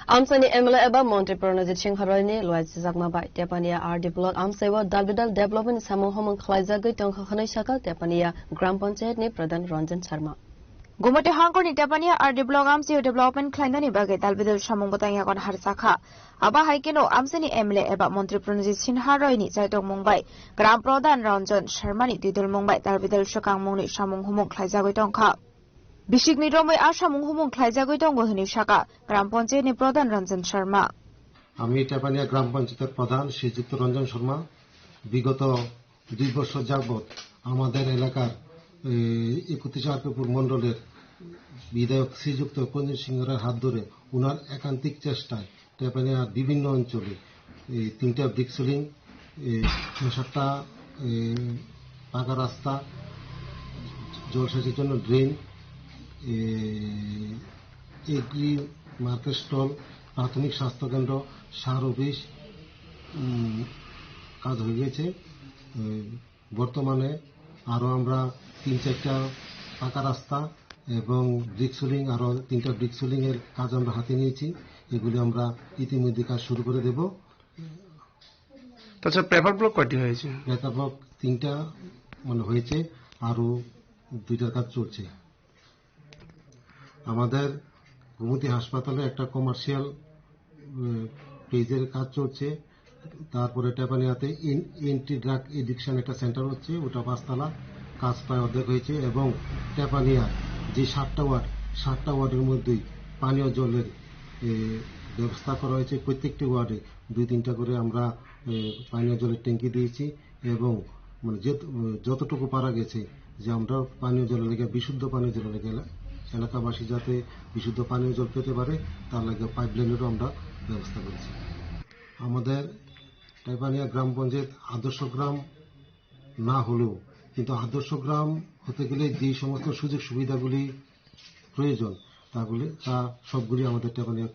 Amsani M L A eba Montri Pranajit Singha Roy ni luai sijakma bai Tepania R D Block amsaiwo dalbidal development samung homung khlaijagwi tongkha hwnwi sakha Tepania Gram Panchayat ni Pradhan Ranjan Sharma. Gumati hangkorni Tepania R D Block amsio development khlainani bagwi dalbidal samung bwtang yagon harsakha. Abo hai kheno amsini M L A eba Montri Pranajit Sinha Roy ni chaitokmung bai Gram Pradhan Ranjan Sharma ni twidulmung bai dalbidal swkangmungni samung humung khlaijagwi tongkha. Bisikni romwi a samung humung khlaijagwi tongo hwnwi sakha Gram Panchayat ni Pradhan Ranjan Sharma. আমি টেপানিয়া গ্রাম পঞ্চায়েতের প্রধান শ্রীযুক্ত রঞ্জন শর্মা বিগত দুই বছর যাবৎ আমাদের এলাকার, এ, একত্রিশ আরপিপুর মণ্ডলের বিধায়ক শ্রীযুক্ত কুঞ্জন সিংহর হাত ধরে ওনার একান্তিক চেষ্টায় টেপানিয়ার বিভিন্ন অঞ্চলে এই তিনটা ব্রিক সিলিং, এই সাতটা, এই পাকা রাস্তা, জলসেচের জন্য ড্রেন, এই এগ্রি মার্কেট স্টল, প্রাথমিক স্বাস্থ্যকেন্দ্র, সার অফিস, উম, কাজ হয়ে গেছে। উম, বর্তমানে আরো আমরা তিন চারটা পাকা রাস্তা এবং ব্রিক সিলিং, আরো তিনটা ব্রিক সিলিং এর কাজ আমরা হাতে নিয়েছি। এগুলি আমরা ইতিমধ্যে কাজ শুরু করে দেব। তাছাড়া পেপার ব্লক কয়টি হয়েছে? পেপার ব্লক তিনটা মানে হয়েছে, আরো দুইটার কাজ চলছে। আমাদের গোমতী হাসপাতালে একটা কমার্শিয়াল, উম, পেজের কাজ চলছে। তারপরে টেপানিয়াতে এন-, এন্টি ড্রাগ এডিকশন একটা সেন্টার হচ্ছে, ওটা পাঁচতলা, কাজ প্রায় অর্ধেক হয়েছে। এবং টেপানিয়া যে সাতটা ওয়ার্ড, সাতটা ওয়ার্ডের মধ্যেই পানীয় জলের, এ, ব্যবস্থা করা হয়েছে। প্রত্যেকটি ওয়ার্ডে দুই তিনটা করে আমরা, এ, পানীয় জলের ট্যাঙ্কি দিয়েছি। এবং মানে যে, যতটুকু পারা গেছে যে আমরা পানীয় জলের লেগে, বিশুদ্ধ পানীয় জলের লেগে এলা-, এলাকাবাসী যাতে বিশুদ্ধ পানীয় জল পেতে পারে, তার লেগে পাইপ লাইনেরও আমরা ব্যবস্থা করেছি। আমাদের টাইপানিয়া গ্রাম পঞ্চায়েত আদর্শ গ্রাম না হলেও, কিন্তু আদর্শ গ্রাম হতে গেলে যেই সমস্ত সুযোগ সুবিধাগুলি প্রয়োজন, তাগুলি, তা সবগুলি আমাদের টাইপানিয়া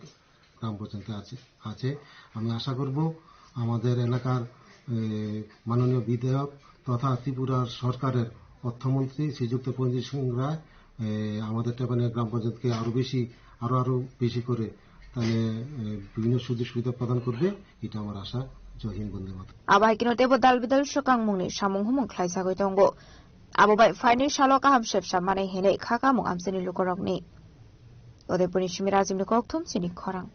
গ্রাম পঞ্চায়েতে আছে, আছে। আমি আশা করব আমাদের এলাকার, এ, মাননীয় বিধায়ক তথা ত্রিপুরার সরকারের অর্থমন্ত্রী শ্রীযুক্ত প্রদ্যুৎ সিং রায়, এ, আমাদের টাইপানিয়া গ্রাম পঞ্চায়েতকে আরো বেশি, আরো, আরো বেশি করে তাহলে, এ, বিভিন্ন সুযোগ সুবিধা প্রদান করবে, এটা আমার আশা। জয় হিন্দ, বন্দে মাতরম। Abo hai kheno teibo dal bidal swkang mungni samung humung khlai sagwi tongo. Abo bai phaini salo kaham sepsa manwi hinwi kha kamung amchaini lukurokni. Udaipurni simi Rajibni kokthum chini khorang.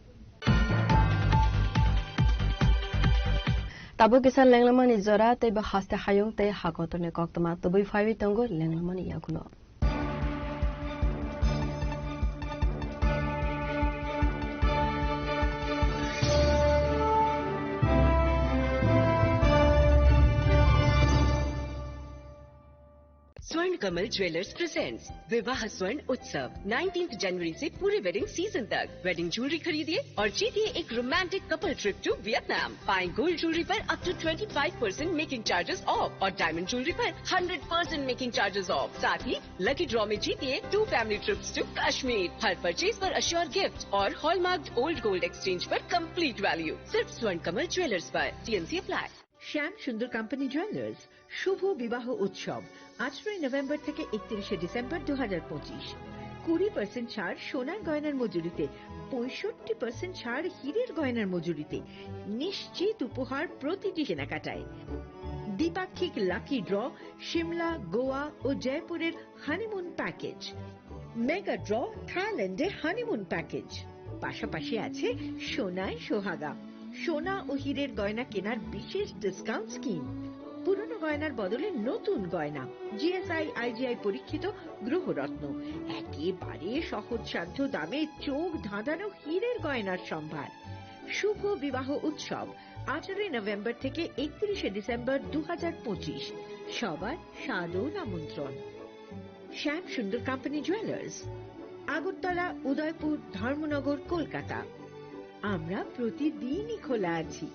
Tabuk kisa lenglamani jora tei bo haste hayung tei hakotorni koktwma tubui phaiwi tongo lenglamani yagulo. स्वर्ण Kamal jewellers presents विवाह स्वर्ण उत्सव नाइनटीन्थ जनवरी से पूरे wedding season तक। Wedding jewellery खरीदिए और जीतिए एक romantic couple trip to Vietnam. पाएं गोल्ड ज्वेलरी पर up to twenty five percent making charges off और डायमंड ज्वेलरी पर hundred percent making charges off. साथ ही लकी ड्रॉ में जीतिए two family trips to Kashmir. हर परचेज पर अश्योर गिफ्ट और हॉलमार्क्ड ओल्ड गोल्ड एक्सचेंज पर कंप्लीट वैल्यू। सिर्फ स्वर्ण कमल ज्वेलर्स पर। TMC apply. শ্যাম সুন্দর কোম্পানি জুয়েলার্স শুভ বিবাহ উৎসব আঠারোই নভেম্বর থেকে একত্রিশে ডিসেম্বর দু হাজার পঁচিশ। কুড়ি পার্সেন্ট ছাড় সোনার গয়নার মজুরিতে, পঁয়ষট্টি পার্সেন্ট ছাড় হীরের গয়নার মজুরিতে, নিশ্চিত উপহার প্রতিটি কেনাকাটায়। দ্বিপাক্ষিক লাকি ড্র সিমলা, গোয়া ও জয়পুরের হানিমুন প্যাকেজ, মেগা ড্র থাইল্যান্ডে হানিমুন প্যাকেজ, পাশাপাশি আছে সোনায় সোহাগা, সোনা ও হীরের গয়না কেনার বিশেষ ডিসকাউন্ট স্কিম, পুরনো গয়নার বদলে নতুন গয়না, জিএসআই আইজিআই পরীক্ষিত গ্রহরত্ন, একেবারে সহজসাধ্য দামে চোখ ধাঁধানো হীরের গয়নার সম্ভার। শুভ বিবাহ উৎসব আঠারোই নভেম্বর থেকে একত্রিশে ডিসেম্বর দু হাজার পঁচিশ। সবার সাদর আমন্ত্রণ। শ্যাম সুন্দর কোম্পানি জুয়েলার্স, আগরতলা, উদয়পুর, ধর্মনগর, কলকাতা। আমরা প্রতিদিনই খোলা আছি।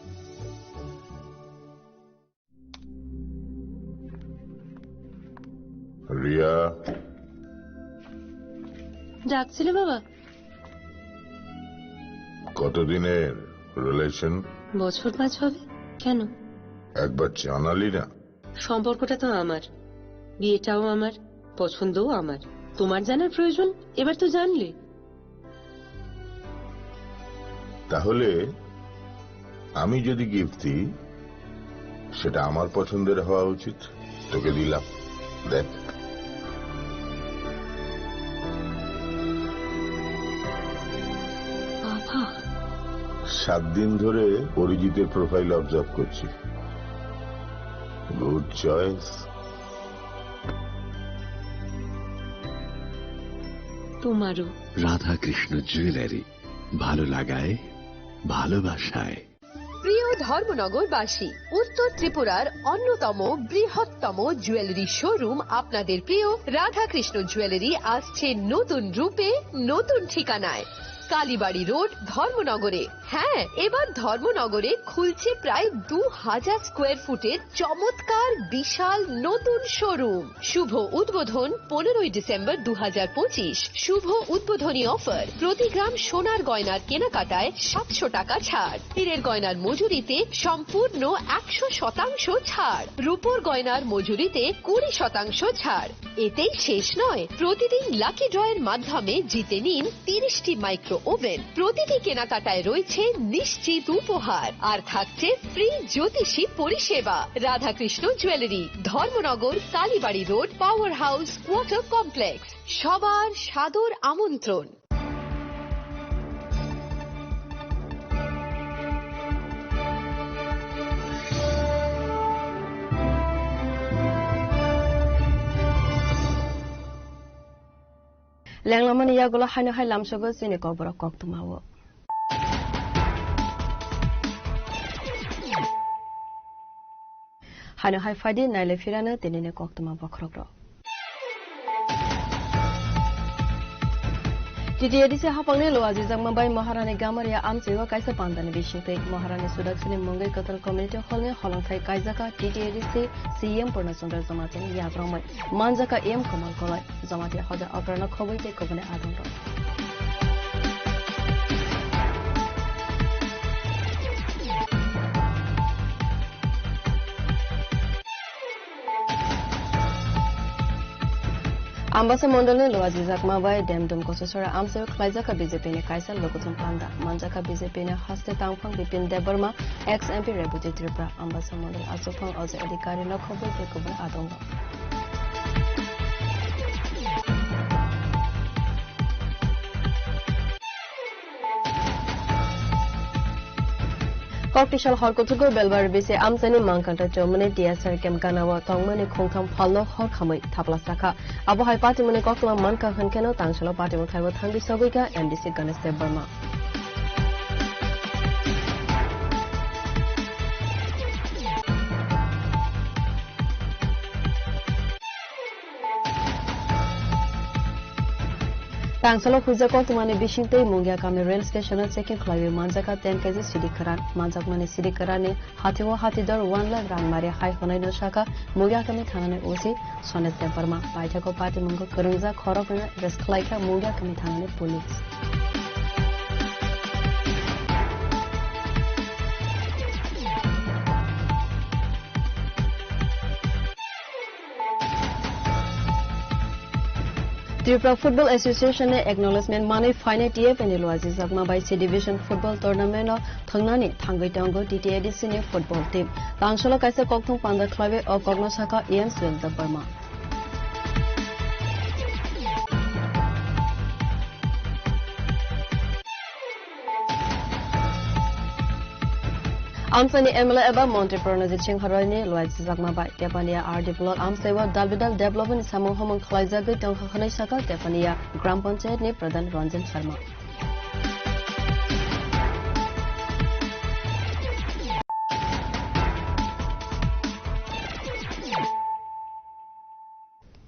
রিয়া। ডাকছিলে বাবা? কতদিনের রিলেশন? বছর পাঁচ হবে। কেন? একবার জানালি না। সম্পর্কটা তো আমার, বিয়েটাও আমার, পছন্দও আমার। তোমার জানার প্রয়োজন? এবার তো জানলে। তাহলে আমি যদি গিফট দিই, সেটা আমার পছন্দের হওয়া উচিত। তোকে দিলাম, দেখ। বাবা। সাত দিন ধরে অরিজিতের প্রোফাইল অবজার্ভ করছি। Good choice. তোমারও। রাধাকৃষ্ণ জুয়েলারি, ভালো লাগায়, ভালোবাসায়। প্রিয় ধর্মনগরবাসী, উত্তর ত্রিপুরার অন্যতম বৃহত্তম জুয়েলারি শোরুম আপনাদের প্রিয় রাধাকৃষ্ণ জুয়েলারি আসছে নতুন রূপে, নতুন ঠিকানায়। কালীবাড়ি রোড, ধর্মনগরে। হ্যাঁ, এবার ধর্মনগরে খুলছে প্রায় দু হাজার স্কোয়ার ফুটের চমৎকার বিশাল নতুন শোরুম। শুভ উদ্বোধন পনেরোই ডিসেম্বর দু হাজার পঁচিশ। শুভ উদ্বোধনী অফার, প্রতি গ্রাম সোনার গয়নার কেনাকাটায় সাতশো টাকা ছাড়, হীরের গয়নার মজুরিতে সম্পূর্ণ একশো শতাংশ ছাড়, রূপোর গয়নার মজুরিতে কুড়ি শতাংশ ছাড়। এতেই শেষ নয়, প্রতিদিন লাকি ড্রয়ের মাধ্যমে জিতে নিন তিরিশটি মাইক্রো ওভেন। প্রতিটি কেনাকাটায় রয়েছে নিশ্চিত উপহার, আর থাকছে ফ্রি জ্যোতিষী পরিষেবা। Radhakrishna jewellery, Dharmanagar, Kalibari road, power house quarter complex. সবার সাদর আমন্ত্রণ। Lenglamani yagulo haino hai lamsogo chini kokborok koktwmao. Haino hai phaidi nailai phirano tinini koktwma bokhorokrok. T T A D C hapangni luajijakma bai Maharani Gamaria amchaiwo kaisa pandani bisingtwi Maharani Sudaksini mungwi kwtal community hall ni holongthai kaijaka T T A D C C E M Purna Chandra Jamatia ni yagrongmai manjaka M Kamal Kolai. Jamatia hoda okrano khobwi tei kubuni adongrok. Ambasa mondolni luajijakma bai Demdum Kosasora amchaio khlaijaka B J P ni kaisa lokuthum panda. Manjaka B J P ni haste tangphang Bipin Debbarma, ex M P Rebati Tripura, Ambasa mondol achukphang Ajay Adhikari no khobwi tei kubun adongo. Koktisal hor kuchugo Belbari bisi amchaini Mangkanta Chowmani T S R camp gana-o tongmani khungtham phalno hor khamwi thapla sakha. Abo hai patimungni koktwma mankha hwnkheno tangsalo patimung khaibo thangwi sogwikha M D C Ganesh Debbarma. Tangsalo huijak koktwmani bisingtwi Mungia kami rail station-o checking khlaiwi manjakha ten K G sidi kwran. Manjakmani sidi kwranni hathio hatidor one lakh rang mari hai hwnwi no sakha Mungia kami thanani O C Sonesh Debbarma. Paithakgo patimungo kwrwngjak khoroknwino arrest khlaikha Mungia kami thanani police. Tripura Football Association ni acknowledgement manwi phainai T F A ni luajijakma bai C Division Football Tournament o thwngnani thangwi tongo T T A D C ni football team. Tangsalo kaisa kokthum panda khlaiwi o kokno sakha E M Suel Debbarma. Amchaini M L A eba Montri Pranajit Singh Roy ni luaijjakma bai Tepania R D block amchaiwo dalbidal development ni samung humung khlaijagwi tongkha hwnwi sakha Tepania Gram Panchayat ni Pradhan Ranjan Sharma.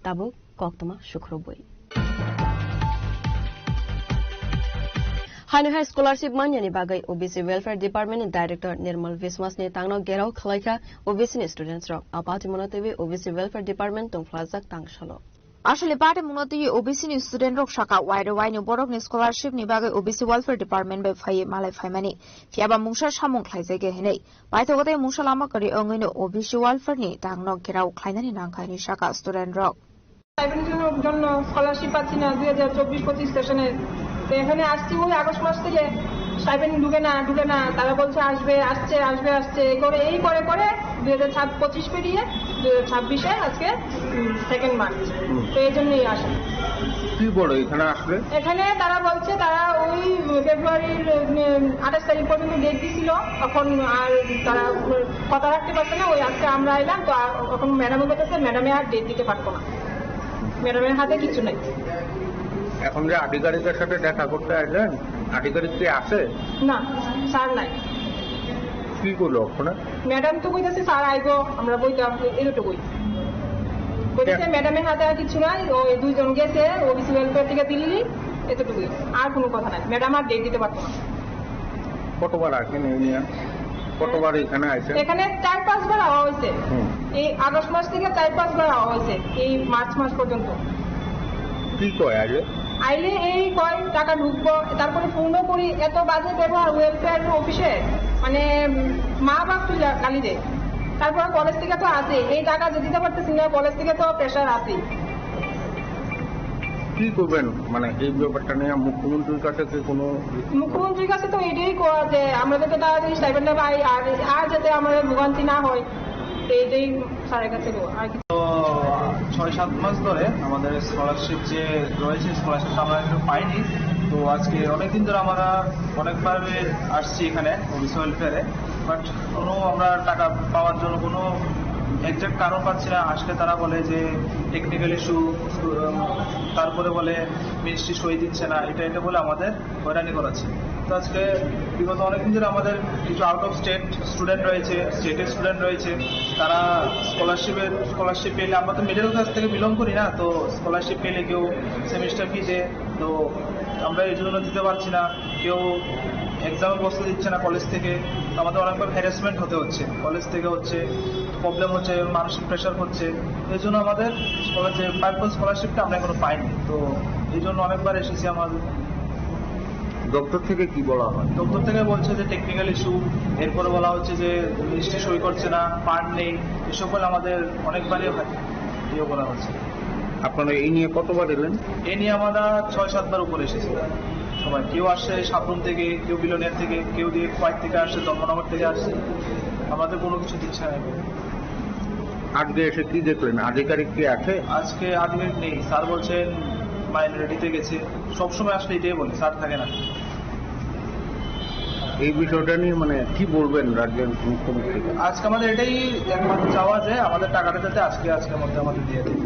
Tabuk koktwma sukrubwi. Haino hai scholarship manyani bagwi O B C Welfare Department ni Director Nirmal Biswas ni tangno gerao khwlaikha O B C ni students rok. A patimungno twiwi O B C Welfare Department tongphlajak tangsalo. Asole patimungno twiwi O B C ni student rok saka wairo waini borokni scholarship ni bagwi O B C Welfare Department bai phaiwi malai phaimani. Phiyaba mungsa samung khlaijagya hinwi. Paithago tei mungsa lama kwrwi wngwino O B C welfare ni tangno gherao khlainani nangkha hinwi sakha student rok. স্টাইপেন্ডের জন্য স্কলারশিপ পাচ্ছি না দুই হাজার চব্বিশ পঁচিশ সেশনে। তো এখানে আসছি ওই আগস্ট মাস থেকে, স্টাইপেন্ড ঢুকে না, ঢুকে না, তারা বলছে আসবে, আসছে, আসবে, আসছে, এই করে, এই করে করে দুই হাজার পঁচিশ পেরিয়ে দুই হাজার ছাব্বিশে আজকে সেকেন্ড মার্চ। হুম। তো এই জন্যই আসা। কি বলো এখানে আসলে? এখানে তারা বলছে তারা ওই ফেব্রুয়ারির, উম, আঠাশ তারিখ পর্যন্ত ডেট দিছিল, এখন আর তারা কথা রাখতে পারছে না। ওই আজকে আমরা এলাম, তো আ-, এখন ম্যাডামও বলতেছে ম্যাডামে আর ডেট দিতে পারতো না, ম্যাডামের হাতে কিছু নাই। এখন যে আধিকারিকের সাথে দেখা করতে আসলেন, আধিকারিক কি আছে? না, স্যার নাই। কি করলো ওখানে? ম্যাডাম তো কইতাছে স্যার আইবো, আমরা বইতাম, এতটুকুই। কইতাছে কে- ম্যাডামের হাতে আর কিছু নাই, ওই দুইজন গেছে ওবিসি ওয়েলফেয়ার থেকে দিল্লি, এতটুকুই, আর কোনো কথা নাই। ম্যাডাম আর ডেট দিতে পারতো না। কতবার আসেন এই নিয়ে? কতবার এখানে আইছেন? এখানে চার পাঁচবার আওয়া হয়েছে। হুম। এই আগস্ট মাস থেকে চার পাঁচবার আওয়া হয়েছে, এই মার্চ মাস পর্যন্ত। কি কয় আগে? আইলে এই কয় টাকা ঢুকবো, তারপরে ফোনও করি, এত বাজে ব্যবহার ওয়েলফেয়ার অফিসে, মানে, উম, মা বাপ তুই গা-, গালি দেয়। তারপর কলেজ থেকে তো আসে, এই টাকা যে দিতে পারতেছি না, কলেজ থেকে তো প্রেশার আসেই। কি করবেন, মানে, এই ব্যাপারটা নিয়ে মুখ্যমন্ত্রীর কাছে কি কোনো? মুখ্যমন্ত্রীর কাছে তো এটাই কওয়া যে আমরা যাতে তাড়াতাড়ি স্টাইপেন্ডটা পাই, আর, আর যাতে আমাদের ভোগান্তি না হয়, তো এটাই স্যারের কাছে কওয়া, আর কিছু। তো ছয় সাত মাস ধরে আমাদের স্কলারশিপ যে রয়েছে, স্কলারশিপটা আমরা এখনো পাইনি। তো আজকে অনেকদিন ধরে আমরা অনেকভাবে আসছি এখানে ওবিসি ওয়েলফেয়ারে, বাট কোনো আমরা টাকা পাওয়ার জন্য কোনো এক্সাক্ট কারণ পাচ্ছি না। আসলে তারা বলে যে টেকনিক্যাল ইস্যু, তারপরে বলে মিনিস্ট্রি সই দিচ্ছে না, এটা এটা বলে আমাদের হয়রানি করাচ্ছে। তো আজকে বিগত অনেকদিন ধরে আমাদের কিছু আউট অফ স্টেট স্টুডেন্ট রয়েছে, স্টেটের স্টুডেন্ট রয়েছে, তারা স্কলারশিপের, স্কলারশিপ পেলে, আমরা তো মিডল ক্লাস থেকে বিলং করি না, তো স্কলারশিপ পেলে কেউ সেমিস্টার ফি দেয়, তো আমরা এই জন্য দিতে পারছি না, কেউ এক্সামে বসতে দিচ্ছে না কলেজ থেকে। আমাদের অনেকবার হ্যারাসমেন্ট হতে হচ্ছে, কলেজ থেকে হচ্ছে, প্রবলেম হচ্ছে, মানসিক প্রেশার হচ্ছে। এই জন্য আমাদের কলেজে পাইপলাইন স্কলারশিপটা আমরা এখনো পাইনি। তো এই জন্য অনেকবার এসেছি আমার। দপ্তর থেকে কি বলা হয়? দপ্তর থেকে বলছে যে টেকনিক্যাল ইস্যু, এরপরে বলা হচ্ছে যে রেজিস্ট্রি সই করছে না, ফান্ড নেই, এসব বলে আমাদের অনেকবারই হয়, ইয়ে করা হচ্ছে। আপনারা এই নিয়ে কতবার এলেন? এ নিয়ে আমরা ছয় সাতবার উপরে এসেছি সবাই। কেউ আসছে সাবরুম থেকে, কেউ বিলোনিয়া থেকে, কেউ দিয়ে কোয়েট থেকে আসছে, ধর্মনগর থেকে আসছে। আমাদের কোনো কিছু দিচ্ছে না এখন। আজকে এসে কি দেখলেন? আধিকারিক কি আছে? আজকে আধিকারিক নেই, স্যার বলছেন মাইনরিটিতে গেছে। সবসময় আসলে এটাই বলে, স্যার থাকে না। এই বিষয়টা নিয়ে মানে কি বলবেন রাজ্যের মুখ্যমন্ত্রীকে? আজকে আমাদের এটাই একমাত্র চাওয়া যে আমাদের টাকাটা যাতে আজকে, আজকের মধ্যে আমাদের দিয়ে দেয়।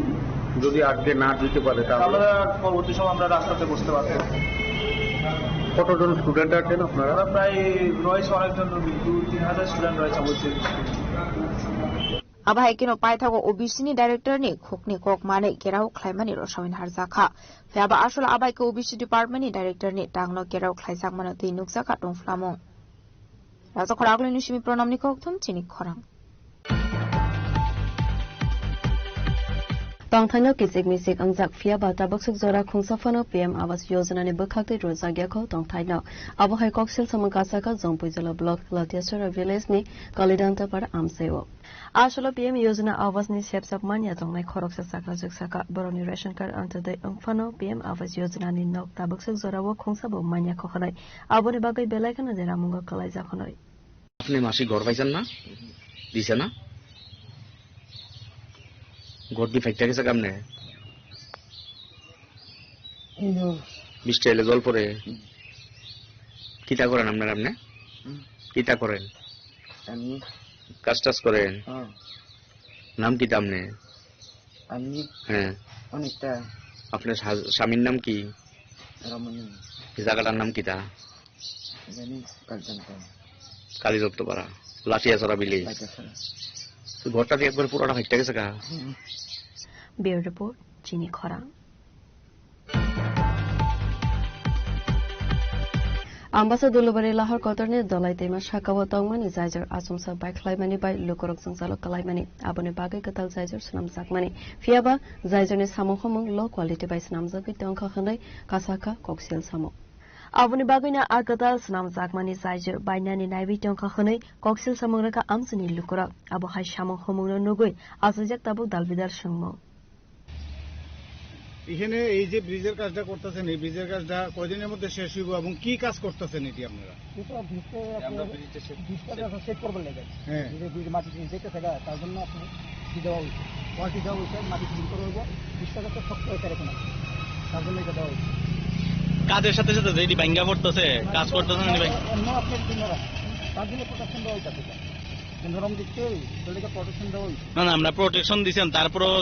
যদি আজকে না দিতে পারে তাহলে? তাহলে পরবর্তী সময় আমরা রাস্তাতে বসতে পারবো। কতজন স্টুডেন্ট আছেন আপনারা? আমরা প্রায় রয়েছে অনেকজন, দু তিন হাজার স্টুডেন্ট রয়েছে আমাদের। Abo hai kheno paithago O B C ni director ni khukni kok manwi kerao khlaimani rosawin harjakha. Phiya ba asol abai khe O B C department ni director ni tangno kerao khlaijakmano twi nukjakha tongphlamung. Raja Khoragwlwi ni simi Pranam ni kokthum chini khorang. Tongthaino kichik michik wngjak, phiya ba tabuk swk jora khungsa phano P M Awas Yojana ni bwkhak twi rwjak ya kho tongthaino. Abo hai koksil samung kasaka Jompuijala block Latiasora village ni Kalidantapara amchaio. Asolo P M Yojana Awas ni sepsap manya tongnai khoroksa chakrajwk saka, borokni ration card antodai wngphano P M Awas Yojana ni nok tabuk swk jorao khungsa bo manya kho hwnwi. Aboni bagwi belai kheno jeramungo kwlaijak hwnwi. আপনি মাসিক ঘর পাইছেন না? দিছে না? ঘর দি ফাইট্টা গেছে কেমনে? এই যে বৃষ্টি এলে জল পড়ে। হুম। কিতা করেন আপনারা আপনি? হুম। কিতা করেন? আমি কাজ টাজ করেন? হ্যাঁ। নাম কিতা আপনি? আমি হ্যাঁ। অনেকটা আপনার স্বা-, স্বামীর নাম কি? রমণী। এই জায়গাটার নাম কিতা? জানি, কালিকান্ত। কালীদত্তপাড়া, লাঠিয়াছড়া ভিলেজ। লাঠিয়াছড়া। তো ঘরটা দিয়ে একবারে পুরোটা ফাইট্টা গেছে গা? হুম। Bureau Report, Chini Khorang. Ambasa Dulubari Lahar Kotor ni Dolai Teima sakao tongmani jaijor achomsa baikhlaimani bai lukurok jwngjalo kalaimani, aboni bagwi kwtal jaijor swnamjakmani. Phiya ba jaijor ni samung humung low quality bai swnamjagwi tongkha hwnwi kasakha koksil samung. Aboni bagwino a kwtal swnamjakmani jaijor bainani naiwi tongkha hwnwi koksil samung rwkha amchaini lukurok. Abo hai samung humungno nugwi achaijak tabuk dalbidal swngmung. এখানে এই যে ব্রিজের কাজটা করতেছেন, এই ব্রিজের কাজটা কয়দিনের মধ্যে শেষ হইব এবং কি কাজ করতেছেন এটি আপনারা? এটা ব্রিজটা আমরা আপনি ব্রিজটা সেট ব্রিজটা করতেছি। যখন সেট করবেন লেগে, হ্যাঁ। এই যে ব্রিজ মাটি দিয়ে যেতে থাকে, তার জন্য আপনি কি দেওয়া হয়েছে? কোয়ালিটি দেওয়া হয়েছে, মাটি ক্লিন করা হইব, ব্রিজটা যাতে শক্ত হয়ে থাকে কোনো, তার জন্য এটা দেওয়া হয়েছে। কাজের সাথে সাথে যেটি ভাঙ্গা পড়তেছে, কাজ করতেছে না, ভাই? অন্য আপনার জন্য রাখা। তার জন্য প্রোটেকশন দেওয়া হইতেছে। নরম দিক থেকে ওদেরকে প্রোটেকশন দেওয়া হইছে। না, না, আমরা প্রোটেকশন দিছেন, তারপরেও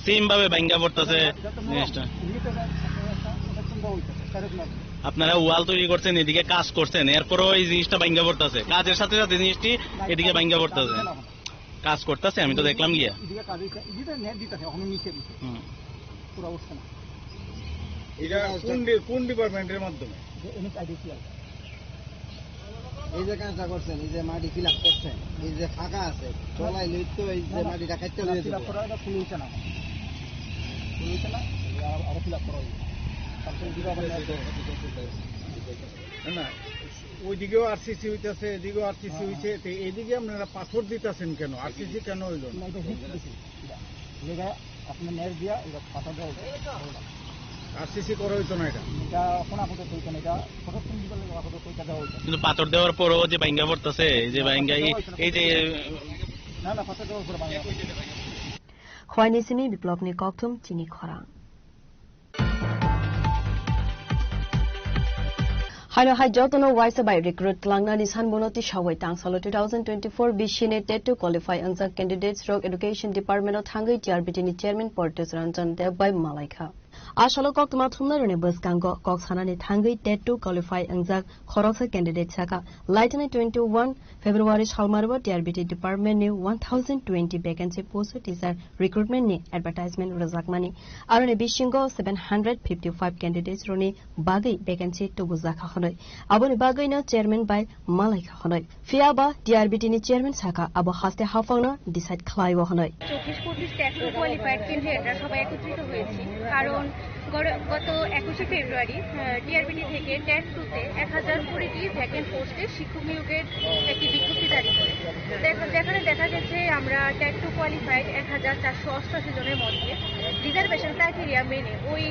সেম ভাবে ভাঙ্গা পড়তেছে যাতে নরম, জিনিসটা। এমনিতে একটা প্রোটেকশন দেওয়া হইতেছে, সেরকম আর কি। আপনারা ওয়াল তৈরি করছেন, এদিকে কাজ করছেন, এরপরেও এই জিনিসটা ভাঙ্গা পড়তেছে। কাজের সাথে সাথে জিনিসটি এদিকে ভাঙ্গা পড়তেছে। কাজ করতেছে, আমি তো দেখলাম গিয়া। এদিকে কাজ হইছে, এদিকে নেট দিতেছে, এখনো নিচে দিছে। হুম। পুরো অবস্থা না। এটা কোন ডি-, কোন ডিপার্টমেন্টের মাধ্যমে? যে এনএইচআইডিসিএল। এই যে কাজটা করছেন, এই যে মাটি ফিল আপ করছেন, এই যে ফাঁকা আছে, চলাই লই তো এই যে না, না, মাটিটা কাটতে না, লইয়া ফিল আপ যাবো। করা, এটা ফুল হইছে না। ফুল হইছে না, আবার, আবার ফিল আপ করা হইছে। তারপরে দিকে আবার নেট দেওয়া। না, না, ওইদিকেও আরসিসি হইতাছে, এদিকেও আরসিসি হ্যাঁ, হইছে, হ্যাঁ। তো এদিকে আপনারা পাথর দিতাছেন কেন? আরসিসি কেন হইল না? না, এটা হিট বেশি, এটা। জায়গা আপনার নেট দিয়া এটা পাথর দেওয়া হইছে। আরসিসি করা হইতো না এটা? এটা এখন আপাতত হইতো না, এটা প্রোটেকশন দিতে আপাতত এটা দেওয়া হইতো না। কিন্তু পাথর দেওয়ার পরেও যে ভাঙ্গা পড়তেছে, এই যে না, ভাঙ্গা, পাথর এই, দেওয়া হইতো না। এই যে না, না, পাথর দেওয়ার পরে ভাঙ্গা। Khwaini simi Biplobni kokthum chini khorang. Haino hai jotono waisa bai recruit tlangnani sanbono tisawai tangsalo two thousand twenty-four B C ni TET two qualify wngjak candidates rok Education Department o thangwi T R B T ni Chairman Portesh Ranjan Deb bai malaikha. A salo koktwma thumnairokni bwskango kok sanani thangwi TET two qualify wngjak khoroksa candidate saka. Laithani twenty-one February salmaro T R B T department ni one thousand twenty vacancy post o teacher recruitment ni advertisement rwjakmani. Aroni bisingo seven hundred fifty-five candidates rokni bagwi vacancy tubujakha hwnwi. Aboni bagwino chairman bai malaikha hwnwi. Phiya ba T R B T ni chairman sakha abo haste haphangno decide khlaio hwnwi. চব্বিশ পঁচিশ TET two qualified ক্যান্ডিডেটরা সবাই একত্রিত হয়েছি, কারণ গর-, গত একুশে ফেব্রুয়ারি টিআরবিটি থেকে টেট টুতে এক হাজার কুড়িটি ভ্যাকেন্ট পোস্টে শিক্ষক নিয়োগের একটি বিজ্ঞপ্তি জারি করে। দেখা, যেখানে দেখা গেছে আমরা টেট টু কোয়ালিফাইড এক হাজার চারশো অষ্টাশি জনের মধ্যে রিজার্ভেশন ক্রাইটেরিয়া মেনে ওই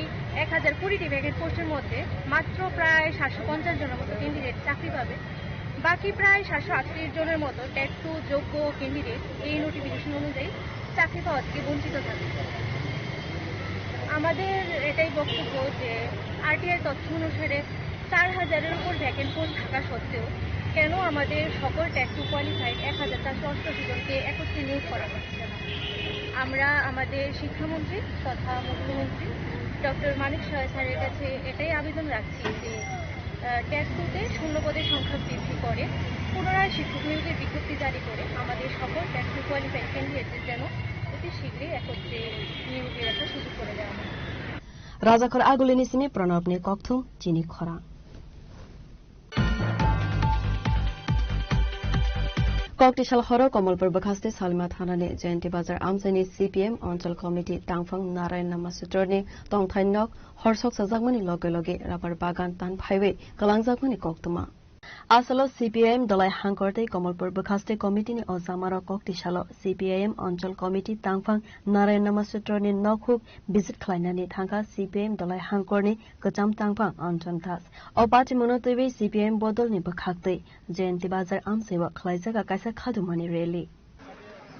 এক হাজার কুড়িটি ভ্যাকেন্ট পোস্টের মধ্যে মাত্র প্রায় সাতশো পঞ্চাশ জনের মতো ক্যান্ডিডেট চাকরি পাবে। বাকি প্রায় সাতশো আটত্রিশ জনের মতো টেট টু যোগ্য ক্যান্ডিডেট এই নোটিফিকেশন অনুযায়ী চাকরি পাওয়া থেকে বঞ্চিত থাকবে। আমাদের এটাই বক্তব্য যে আরটিআই তথ্য অনুসারে চার হাজারের উপর ভ্যাকেন্ট পোস্ট থাকা সত্ত্বেও কেন আমাদের সকল টেট টু কোয়ালিফাইড এক হাজার চারশো অষ্টাশি জনকে একত্রে নিয়োগ করা হচ্ছে না? আমরা আমাদের শিক্ষামন্ত্রী তথা মুখ্যমন্ত্রী ডক্টর মানিক সাহা স্যারের কাছে এটাই আবেদন রাখছি যে টেট টুতে শূন্য পদের সংখ্যা বৃদ্ধি করে পুনরায় শিক্ষক নিয়োগের বিজ্ঞপ্তি জারি করে আমাদের সকল টেট টু কোয়ালিফাইড ক্যান্ডিডেটদের যেন অতি শীঘ্রই একত্রে নিয়োগের একটা সুযোগ করে দেওয়া হয়। Rajakhor Agulini simi Pranabni kokthum chini khorang. Koktisal horo Komolpur bwkhaste Salima thanani Jayanti Bazar amchaini C P M Anchal Committee tangphang Narayan Namasutroni tongthai nok horsok sajakmani loge loge rabar bagan tan phaiwi kwlangjakmani koktwma. Asalo C P I M Dolai Hangkor tei Komolpur bwkhaste committee ni o jamarok koktisalo C P I M Anchal Committee tangphang Narayan Namasutroni nokhuk visit khlainani thangkha C P I M Dolai Hangkorni kwcham tangphang Anton Das. O patimungno twiwi C P I M bodolni bwkhaktwi Jayanti Bazar amchaiwo khlaijak kaisa khadumani rally.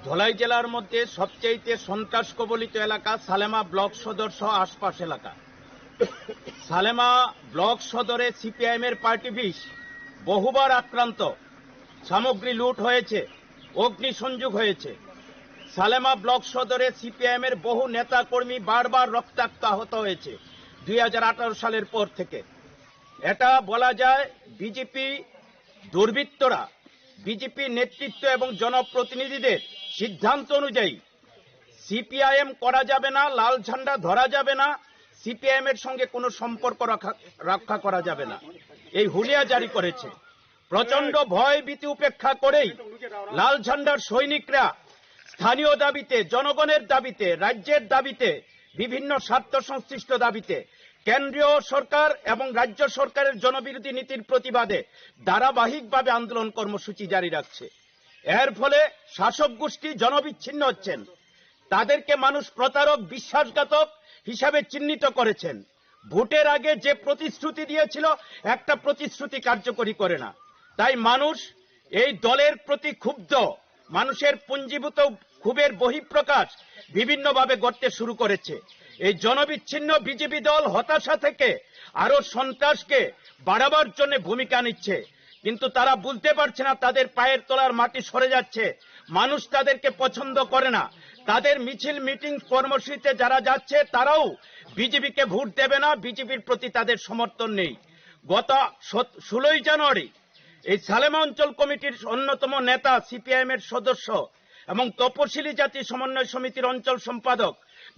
Dhalai জেলার মধ্যে সবচেয়ে সন্ত্রাস কবলিত এলাকা সালেমা ব্লক সদর সহ আশপাশ এলাকা। সালেমা ব্লক সদরে সিপিআইএম এর পার্টি অফিস বহুবার আক্রান্ত, সামগ্রী লুট হয়েছে, অগ্নিসংযোগ হয়েছে। সালেমা ব্লক সদরে সিপিআইএম এর বহু নেতাকর্মী বারবার রক্তাক্ত আহত হয়েছে দুই হাজার আঠারো সালের পর থেকে। এটা বলা যায় বিজেপি দুর্বৃত্তরা, বিজেপি নেতৃত্ব এবং জনপ্রতিনিধিদের সিদ্ধান্ত অনুযায়ী সিপিআইএম করা যাবে না, লাল ঝান্ডা ধরা যাবে না, সিপিআইএম এর সঙ্গে কোনো সম্পর্ক রাখা, রক্ষা করা যাবে না, এই হুলিয়া জারি করেছে। প্রচণ্ড ভয় ভীতি উপেক্ষা করেই লাল ঝান্ডার সৈনিকরা স্থানীয় দাবিতে, জনগণের দাবিতে, রাজ্যের দাবিতে, বিভিন্ন স্বার্থ সংশ্লিষ্ট দাবিতে কেন্দ্রীয় সরকার এবং রাজ্য সরকারের জনবিরোধী নীতির প্রতিবাদে ধারাবাহিকভাবে আন্দোলন কর্মসূচি জারি রাখছে। এর ফলে শাসক গোষ্ঠী জনবিচ্ছিন্ন হচ্ছেন, তাদেরকে মানুষ প্রতারক, বিশ্বাসঘাতক হিসাবে চিহ্নিত করেছেন। ভোটের আগে যে প্রতিশ্রুতি দিয়েছিল, একটা প্রতিশ্রুতি কার্যকরী করে না। তাই মানুষ এই দলের প্রতি ক্ষুব্ধ, মানুষের পুঞ্জীভূত ক্ষোভের বহিঃপ্রকাশ বিভিন্নভাবে ঘটতে শুরু করেছে। এই জনবিচ্ছিন্ন বিজেপি দল হতাশা থেকে আরো সন্ত্রাসকে বাড়াবার জন্য ভূমিকা নিচ্ছে, কিন্তু তারা বুঝতে পারছে না তাদের পায়ের তলার মাটি সরে যাচ্ছে, মানুষ তাদেরকে পছন্দ করে না। তাদের মিছিল, মিটিং, কর্মসূচিতে যারা যাচ্ছে, তারাও বিজেপিকে ভোট দেবে না, বিজেপির প্রতি তাদের সমর্থন নেই। গত সত-, ষোলোই জানুয়ারি এই সালেমা অঞ্চল কমিটির অন্যতম নেতা, সিপিআইএম এর সদস্য এবং তপশিলি জাতি সমন্বয় সমিতির অঞ্চল সম্পাদক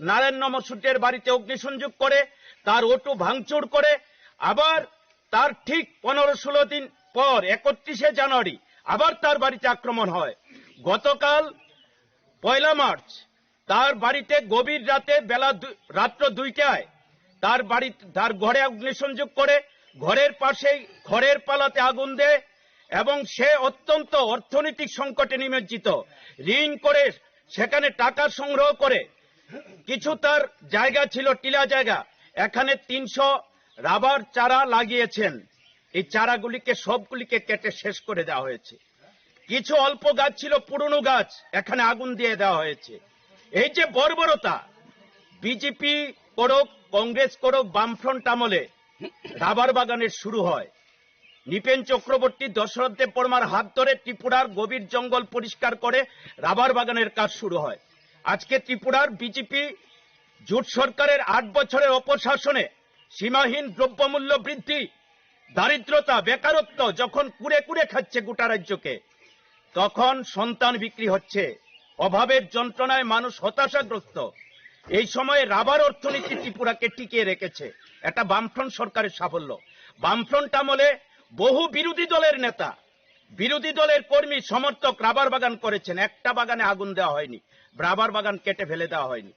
নারায়ণ নমসূত্রের বাড়িতে অগ্নিসংযোগ করে, তার অটো ভাঙচুর করে, আবার তার ঠিক পনেরো ষোলো দিন পর একত্রিশে জানুয়ারি আবার তার বাড়িতে আক্রমণ হয়। গতকাল পয়লা মার্চ তার বাড়িতে গভীর রাতে বেলা দু-, রাত্র দুইটায় তার বাড়ি, তার ঘরে অগ্নিসংযোগ করে, ঘরের পাশেই খড়ের পালাতে আগুন দেয় এবং সে অত্যন্ত অর্থনৈতিক সংকটে নিমজ্জিত। ঋণ করে সেখানে টাকা সংগ্রহ করে কিছু তার জায়গা ছিল, টিলা জায়গা, এখানে তিনশো রাবার চারা লাগিয়েছেন। এই চারাগুলিকে সবগুলিকে কেটে শেষ করে দেওয়া হয়েছে। কিছু অল্প গাছ ছিল, পুরনো গাছ, এখানে আগুন দিয়ে দেওয়া হয়েছে। এই যে বর্বরতা, বিজেপি করুক, কংগ্রেস করুক, বামফ্রন্ট আমলে রাবার বাগানের শুরু হয়। নৃপেন চক্রবর্তী, দশরথ দেববর্মার হাত ধরে ত্রিপুরার গভীর জঙ্গল পরিষ্কার করে রাবার বাগানের কাজ শুরু হয়। আজকে ত্রিপুরার বিজেপি জোট সরকারের আট বছরের অপশাসনে সীমাহীন দ্রব্যমূল্য বৃদ্ধি, দারিদ্রতা, বেকারত্ব যখন কুড়ে কুড়ে খাচ্ছে গোটা রাজ্যকে, তখন সন্তান বিক্রি হচ্ছে, অভাবের যন্ত্রণায় মানুষ হতাশাগ্রস্ত। এই সময়ে রাবার অর্থনীতি ত্রিপুরাকে টিকিয়ে রেখেছে, এটা বামফ্রন্ট সরকারের সাফল্য। বামফ্রন্ট আমলে বহু বিরোধী দলের নেতা, বিরোধী দলের কর্মী সমর্থক রাবার বাগান করেছেন, একটা বাগানে আগুন দেওয়া হয়নি, রাবার বাগান কেটে ফেলে দেওয়া হয়নি।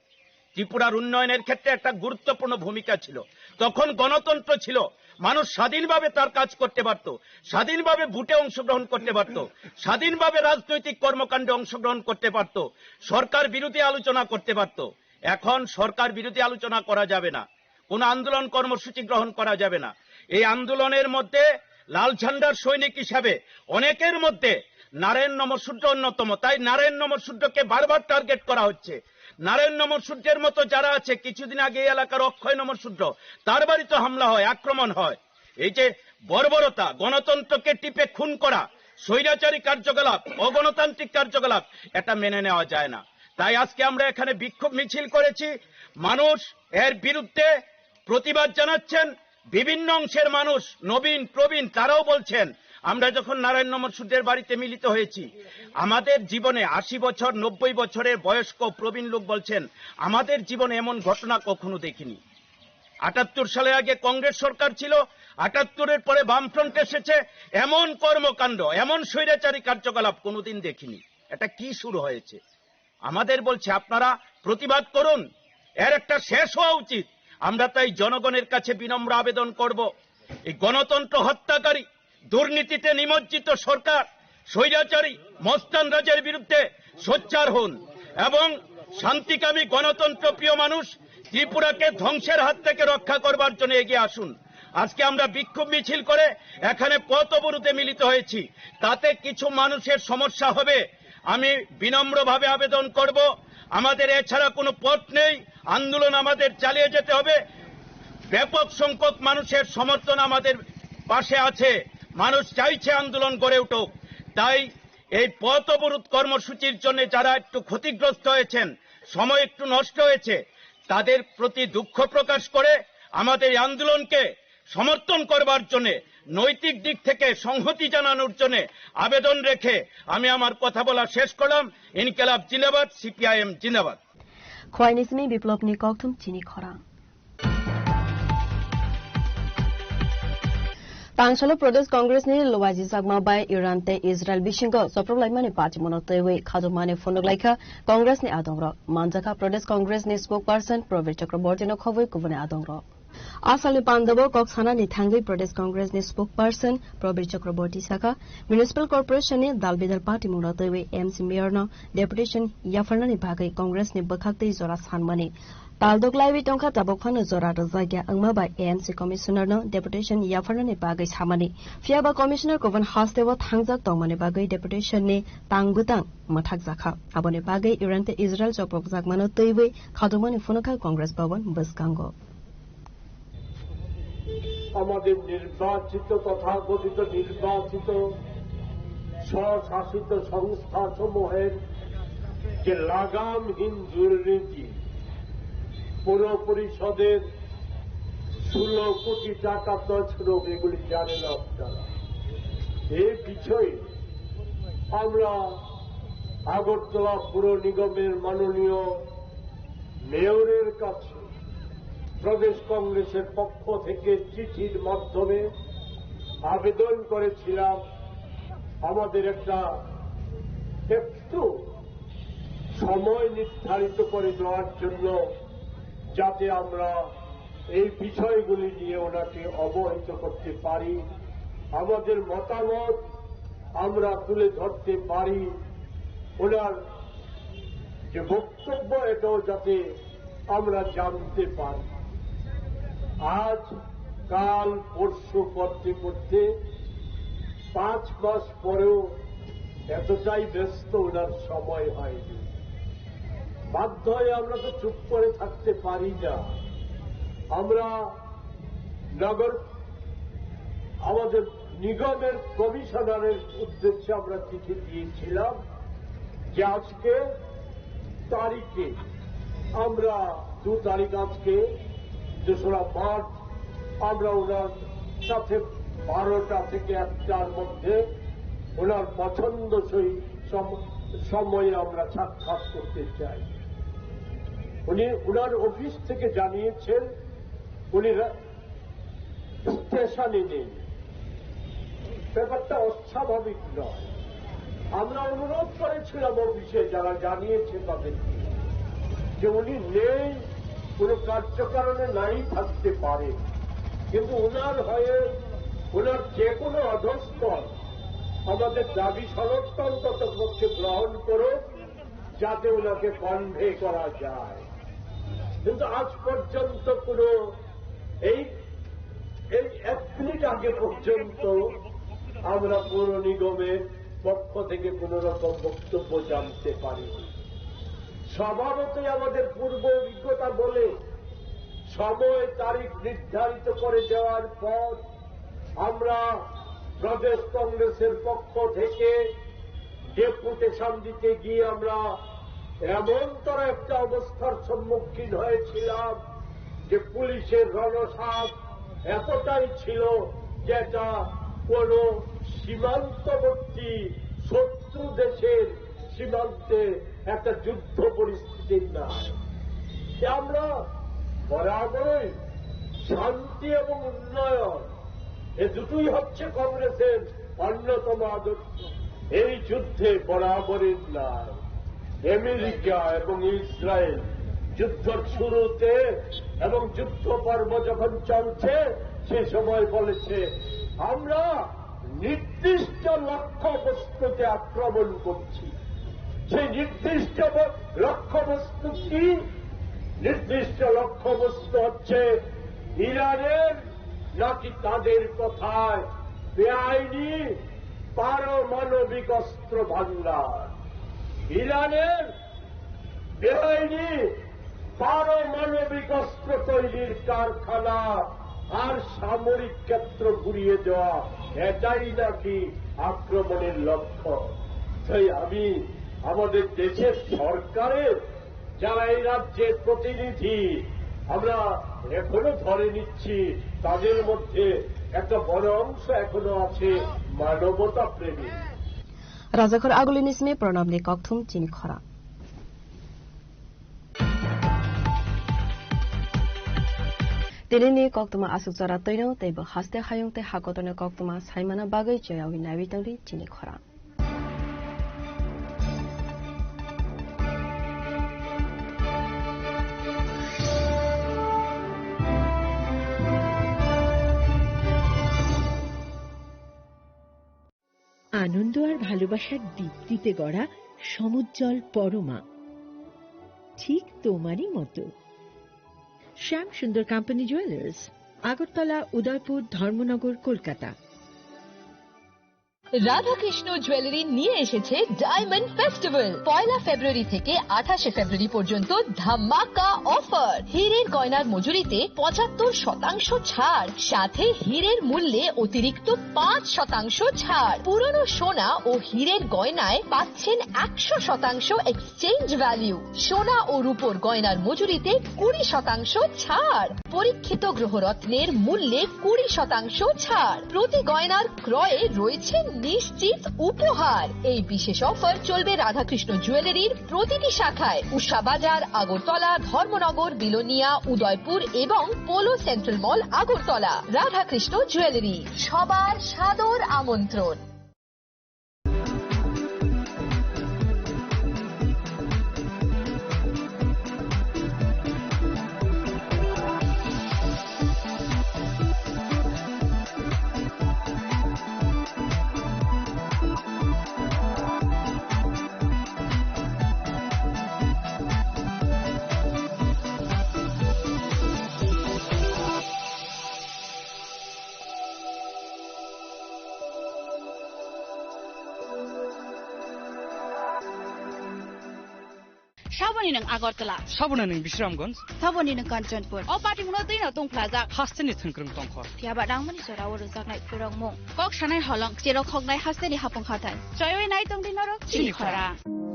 ত্রিপুরার উন্নয়নের ক্ষেত্রে একটা গুরুত্বপূর্ণ ভূমিকা ছিল। তখন গণতন্ত্র ছিল, মানুষ স্বাধীনভাবে তার কাজ করতে পারত, স্বাধীনভাবে ভোটে অংশগ্রহণ করতে পারত, স্বাধীনভাবে রাজনৈতিক কর্মকাণ্ডে অংশগ্রহণ করতে পারত, সরকার বিরোধী আলোচনা করতে পারত। এখন সরকার বিরোধী আলোচনা করা যাবে না, কোনো আন্দোলন কর্মসূচি গ্রহণ করা যাবে না। এই আন্দোলনের মধ্যে লাল ঝান্ডার সৈনিক হিসাবে অনেকের মধ্যে নারায়ণ নমঃ শূদ্র অন্যতম। তাই নারায়ণ নমঃ শূদ্রকে বারবার টার্গেট করা হচ্ছে। নারায়ণ নমঃ শূদ্রের মতো যারা আছে, কিছুদিন আগে এই এলাকার অক্ষয় নমঃ শূদ্র, তার বাড়িতে হামলা হয়, আক্রমণ হয়। এই যে বর্বরতা, গণতন্ত্রকে টিপে খুন করা, স্বৈরাচারী কার্যকলাপ, অগণতান্ত্রিক কার্যকলাপ, এটা মেনে নেওয়া যায় না। তাই আজকে আমরা এখানে বিক্ষোভ মিছিল করেছি। মানুষ এর বিরুদ্ধে প্রতিবাদ জানাচ্ছেন। বিভিন্ন অংশের মানুষ, নবীন, প্রবীণ, তারাও বলছেন, আমরা যখন নারায়ণ নমঃ শূদ্রের বাড়িতে মিলিত হয়েছি, আমাদের জীবনে, আশি বছর, নব্বই বছরের বয়স্ক প্রবীণ লোক বলছেন, আমাদের জীবনে এমন ঘটনা কখনো দেখিনি। আটাত্তর সালে আগে কংগ্রেস সরকার ছিল, আটাত্তরের পরে বামফ্রন্ট এসেছে, এমন কর্মকাণ্ড, এমন স্বৈরাচারী কার্যকলাপ কোনোদিন দেখিনি। এটা কি শুরু হয়েছে? আমাদের বলছে, আপনারা প্রতিবাদ করুন, এর একটা শেষ হওয়া উচিত। আমরা তাই জনগণের কাছে বিনম্র আবেদন করব, এই গণতন্ত্র হত্যাকারী, দুর্নীতিতে নিমজ্জিত সরকার, স্বৈরাচারী মস্তান রাজের বিরুদ্ধে সোচ্চার হন এবং শান্তিকামী গণতন্ত্র প্রিয় মানুষ ত্রিপুরাকে ধ্বংসের হাত থেকে রক্ষা করবার জন্য এগিয়ে আসুন। আজকে আমরা বিক্ষোভ মিছিল করে এখানে পথ অবরোধে মিলিত হয়েছি। তাতে কিছু মানুষের সমস্যা হবে। আমি বিনম্রভাবে আবেদন করব, আমাদের এছাড়া কোনো পথ নেই, আন্দোলন আমাদের চালিয়ে যেতে হবে। ব্যাপক সংখ্যক মানুষের সমর্থন আমাদের পাশে আছে, মানুষ চাইছে আন্দোলন গড়ে উঠুক। তাই এই পথ অবরোধ কর্মসূচির জন্য যারা একটু ক্ষতিগ্রস্ত হয়েছেন, সময় একটু নষ্ট হয়েছে, তাদের প্রতি দুঃখ প্রকাশ করে আমাদের এই আন্দোলনকে সমর্থন করবার জন্য, নৈতিক দিক থেকে সংহতি জানানোর জন্য আবেদন রেখে আমি আমার কথা বলা শেষ করলাম। ইনকিলাব জিন্দাবাদ, সিপিআইএম জিন্দাবাদ। Khwlaini simi biplopni kokthum chini khorang. Tangsalo Pradesh Congress ni luaijijak ma bai Iran tei Israel bisingo choproklaimani patimunok twiwi khajokmani phunuk laikha Congress ni adongrok. Manjakha Pradesh Congress ni spokesperson Probir Chakraborty no khobwi kubuni adongrok. A salni pandabo kok sanani thangwi Pradesh Congress ni spokesperson Probir Chakraborty sakha, Municipal Corporation ni dal bidal patimung rok twiwi A M C mayor no deputation yapharnani bagwi Congress ni bwkhak twi jora sanmani. Tal dok laiwi tongkha, tabok phano jora rwjakya wngma bai A M C commissioner no deputation yapharnani bagwi samani. Phiyaba commissioner kubun hasteo thangjak tongmani bagwi deputation ni tang bwtang mwthakjakha. Aboni bagwi Iran tei Israel chopokjakmano twiwi khajokmani phunukha Congress Bhavan bwskango. আমাদের নির্বাচিত, তথাকথিত নির্বাচিত স্বশাসিত সংস্থাসমূহের যে লাগামহীন দুর্নীতি, পৌর পরিষদের ষোলো কোটি টাকা তছরূপ, এগুলি জানেন আপনারা। এই বিষয়ে আমরা আগরতলা পৌর নিগমের মাননীয় মেয়রের কাছে প্রদেশ কংগ্রেসের পক্ষ থেকে চিঠির মাধ্যমে আবেদন করেছিলাম আমাদের একটা একটু সময় নির্ধারিত করে দেওয়ার জন্য, যাতে আমরা এই বিষয়গুলি নিয়ে ওনাকে অবহিত করতে পারি, আমাদের মতামত আমরা তুলে ধরতে পারি, ওনার যে বক্তব্য, এটাও যাতে আমরা জানতে পারি। আজ, কাল, পরশু করতে করতে পাঁচ মাস পরেও এতটাই ব্যস্ত ওনার সময় হয়নি। বাধ্য হয়ে আমরা তো চুপ করে থাকতে পারি না। আমরা নগর, আমাদের নিগমের কমিশনারের উদ্দেশ্যে আমরা চিঠি দিয়েছিলাম যে আজকে তারিখে আমরা দু তারিখ, আজকে দোসরা মার্চ, আমরা ওনার সাথে বারোটা থেকে একটার মধ্যে ওনার পছন্দসই সম-, সময়ে আমরা সাক্ষাৎ করতে চাই। উনি ওনার অফিস থেকে জানিয়েছেন, উনি রা-, স্টেশনে নেই। ব্যাপারটা অস্বাভাবিক নয়। আমরা অনুরোধ করেছিলাম অফিসে, যারা জানিয়েছে তাদেরকে, যে উনি নেই, কোনো কার্যকারণে নাই থাকতে পারে, কিন্তু ওনার হয়ে ওনার যে কোনো অধস্তন আমাদের দাবি সনদটা অন্তত পক্ষে গ্রহণ করুক, যাতে ওনাকে কনভে করা যায়। কিন্তু আজ পর্যন্ত কোনো এই, এই এক মিনিট আগে পর্যন্ত আমরা পৌর নিগমের পক্ষ থেকে কোনো রকম বক্তব্য জানতে পারিনি। স্বভাবতই আমাদের পূর্ব অভিজ্ঞতা বলে, সময় তারিখ নির্ধারিত করে দেওয়ার পর আমরা প্রদেশ কংগ্রেসের পক্ষ থেকে ডেপুটেশন দিতে গিয়ে আমরা এমনতর একটা অবস্থার সম্মুখীন হয়েছিলাম যে পুলিশের রণসাজ এতটাই ছিল, যেটা কোনো সীমান্তবর্তী শত্রু দেশের সীমান্তে একটা যুদ্ধ পরিস্থিতি নয়। যে আমরা বরাবরই শান্তি এবং উন্নয়ন, এ দুটোই হচ্ছে কংগ্রেসের অন্যতম আদর্শ। এই যুদ্ধে বরাবরই নয়। আমেরিকা এবং ইসরায়েল যুদ্ধর শুরুতে এবং যুদ্ধ পর্ব যখন চলছে, সে সময় বলেছে, আমরা নির্দিষ্ট লক্ষ্যবস্তুতে আক্রমণ করছি। সেই নির্দিষ্ট ব-, লক্ষ্যবস্তু কি? নির্দিষ্ট লক্ষ্যবস্তু হচ্ছে ইরানের নাকি তাদের কথায় বেআইনি পারমাণবিক অস্ত্র ভান্ডার, ইরানের বেআইনি পারমাণবিক অস্ত্র তৈরির কারখানা আর সামরিক ক্ষেত্র গুড়িয়ে দেওয়া, এটাই নাকি আক্রমণের লক্ষ্য। তাই আমি আমাদের দেশের সরকারের যারা এই রাজ্যের প্রতিনিধি, আমরা এখনো ধরে নিচ্ছি, তাদের মধ্যে একটা বড় অংশ এখনো আছে মানবতা প্রেমী। Rajakhor agulini simi pranamni kokthum chini khorang. Tinini koktwma aswk chara twino tei bo haste hayung tei hakotorni koktwma saimana bagwi cheyaui naiwi tongdi chini khorang. আনন্দ আর ভালোবাসার দীপ্তিতে গড়া সমুজ্জ্বল পরমা, ঠিক তোমারই মতো। শ্যাম সুন্দর কোম্পানি জুয়েলার্স, আগরতলা, উদয়পুর, ধর্মনগর, কলকাতা। রাধাকৃষ্ণ জুয়েলারি নিয়ে এসেছে ডায়মন্ড ফেস্টিভ্যাল। পয়লা ফেব্রুয়ারি থেকে আঠাশে ফেব্রুয়ারি পর্যন্ত ধামাকা অফার। হীরের গয়নার মজুরিতে পঁচাত্তর শতাংশ ছাড়, সাথে হীরের মূল্যে অতিরিক্ত পাঁচ শতাংশ ছাড়। পুরনো সোনা ও হীরের গয়নায় পাচ্ছেন একশো শতাংশ এক্সচেঞ্জ ভ্যালু। সোনা ও রূপোর গয়নার মজুরিতে কুড়ি শতাংশ ছাড়। পরীক্ষিত গ্রহরত্নের মূল্যে কুড়ি শতাংশ ছাড়। প্রতি গয়নার ক্রয়ে রয়েছে নিশ্চিত উপহার। এই বিশেষ অফার চলবে রাধাকৃষ্ণ জুয়েলারির প্রতিটি শাখায়, উষা বাজার, আগরতলা, ধর্মনগর, বিলোনিয়া, উদয়পুর এবং পোলো সেন্ট্রাল মল, আগরতলা। রাধাকৃষ্ণ জুয়েলারি, সবার সাদর আমন্ত্রণ। Saboni nwng Agartala. Saboni nwng Bisramganj. Saboni nwng Kanchanpur. O party muno twi no tong phlajak. Hasteni thwngkwrwng tongkho. Phiya ba nangmani jora o rwjaknai phwrwngmung. Kok sanai holong, cherok hoknai hasteni hapung hathai. Choiwi nai tong di norok chini khorang. Chini khorang.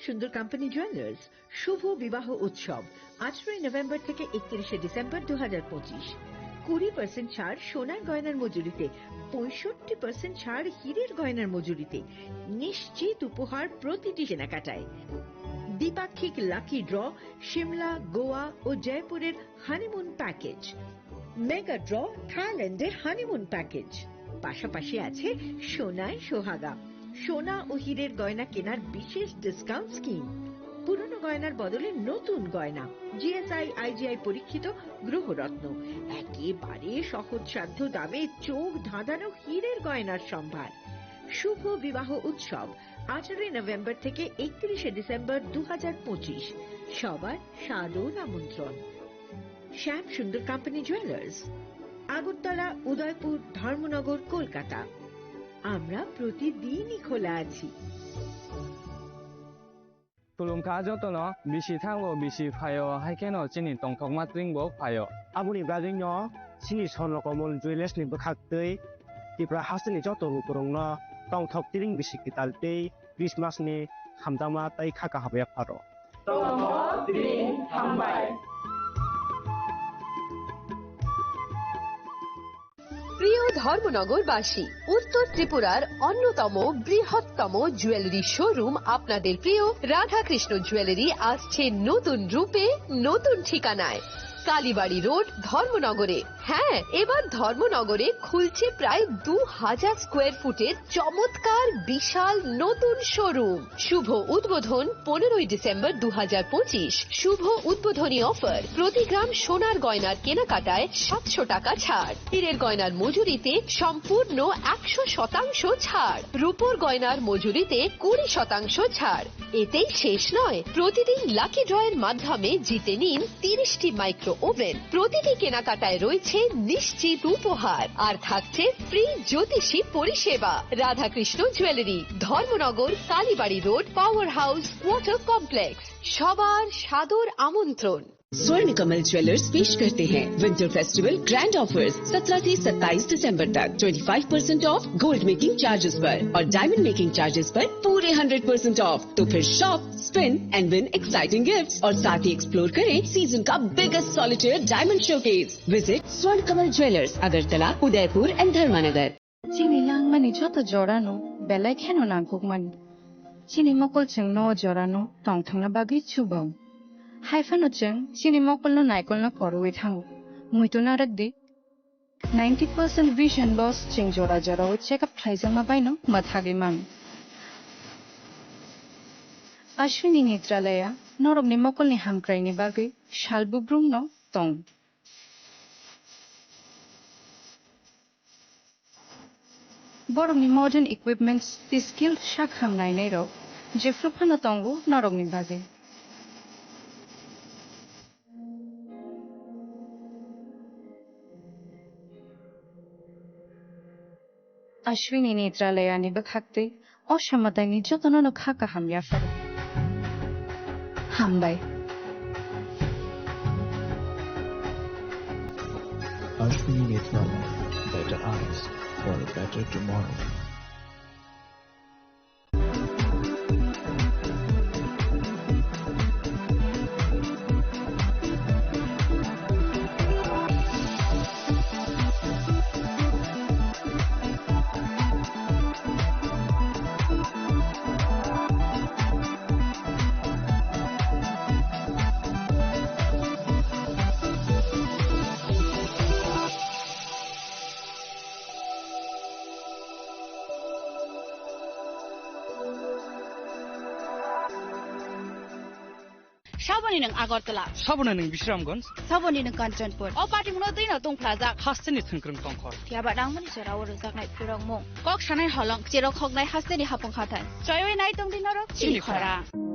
সুন্দর company jewellers শুভ বিবাহ উৎসব, আঠারোই নভেম্বর থেকে একত্রিশে ডিসেম্বর দু হাজার পঁচিশ। কুড়ি পার্সেন্ট ছাড় সোনার গয়নার মজুরিতে, পঁয়ষট্টি পার্সেন্ট ছাড় হীরের গয়নার মজুরিতে। নিশ্চিত উপহার প্রতিটি কেনাকাটায়। দ্বিপাক্ষিক লাকি ড্র, সিমলা, গোয়া ও জয়পুরের হানিমুন প্যাকেজ। মেগা ড্র, থাইল্যান্ডের হানিমুন প্যাকেজ। পাশাপাশি আছে সোনায় সোহাগা, সোনা ও হীরের গয়না কেনার বিশেষ ডিসকাউন্ট স্কিম। পুরনো গয়নার বদলে নতুন গয়না, জিএসআই আইজিআই পরীক্ষিত গ্রহরত্ন, একেবারে সহজসাধ্য দামে চোখ ধাঁধানো হীরের গয়নার সম্ভার। শুভ বিবাহ উৎসব, আঠারোই নভেম্বর থেকে একত্রিশে ডিসেম্বর দু হাজার পঁচিশ। সবার সাদর আমন্ত্রণ। শ্যাম সুন্দর কোম্পানি জুয়েলার্স, আগরতলা, উদয়পুর, ধর্মনগর, কলকাতা। আমরা প্রতিদিনই খোলা আছি। Khulumkha jotono, bisi thango, bisi phaio, hai kheno chini tongthokma tring bo phaio. Aboni bagwino chini Swarnakamol Jewellers ni bwkhaktwi Tripura hasteni joto lukurokno tongthok tring bisi kwtal tei Christmas ni hamjakma tei kha kaham yapharo. প্রিয় ধর্মনগরবাসী, উত্তর ত্রিপুরার অন্যতম বৃহত্তম jewellery showroom আপনাদের প্রিয় রাধাকৃষ্ণ জুয়েলারি আসছে নতুন রূপে, নতুন ঠিকানায়। কালীবাড়ি রোড, ধর্মনগরে। হ্যাঁ, এবার ধর্মনগরে খুলছে প্রায় দু হাজার স্কোয়ার ফুটের চমৎকার বিশাল নতুন শোরুম। শুভ উদ্বোধন পনেরোই ডিসেম্বর দু হাজার পঁচিশ। শুভ উদ্বোধনী অফার, প্রতি গ্রাম সোনার গয়নার কেনাকাটায় সাতশো টাকা ছাড়, হীরের গয়নার মজুরিতে সম্পূর্ণ একশো শতাংশ ছাড়, রূপোর গয়নার মজুরিতে কুড়ি শতাংশ ছাড়। এতেই শেষ নয়, প্রতিদিন লাকি ড্রয়ের মাধ্যমে জিতে নিন তিরিশটি মাইক্রো ওভেন। প্রতিটি কেনাকাটায় রয়েছে নিশ্চিত উপহার, আর থাকছে ফ্রি জ্যোতিষী পরিষেবা। Radhakrishna jewellery, Dharmanagar, Kalibari road, power house, water complex. সবার সাদর আমন্ত্রণ। स्वर्ण कमल ज्वेलर्स पेश करते हैं विंटर फेस्टिवल ग्रैंड ऑफर्स, सत्रह से सत्ताईस दिसंबर तक। Twenty five percent of gold making charges पर और डायमंड मेकिंग चार्जेस पर पूरे हंड्रेड परसेंट ऑफ। तो फिर shop, spin and win exciting gifts और साथ ही एक्सप्लोर करें सीजन का biggest solitaire diamond showcase. Visit स्वर्ण कमल ज्वेलर्स, अगरतला, उदयपुर एंड धर्मानगर। Chini langmani joto jorano belai kheno nangkukmani. Chini mokol chwngno o jorano tongthokna bagwi chubo. Hai phano chwng chini mokolno naikolno phorwi thango. Muitu narwk di. Ninety percent vision loss chwng jora jorao check up khlaijakma baino mwthagwi mano. Ashwini Netralaya norokni mokolni hamkraini bagwi sal bubrumno tong. Borokni modern equipments tei skilled sak ham nainairok jephru phano tongo norokni bagwi. Ashwini Netralayani bwkhaktwi o samataini jotono no kha kaham yapharo. Hambai. Ashwini Netralaya, better eyes for a better tomorrow. Saboni nwng Agartala. Saboni nwng Bisramganj. Saboni nwng Kanchanpur. O patimungno twino tungphlajak. Hasteni thwngkwrwng tongkhor. Phiya ba nangmani jorao rwjaknai phirokmung. Kok sanai holong, cherok hoknai hasteni hapung hathai. Choiwi nai tongdi norok chini chini khorang. Khorang.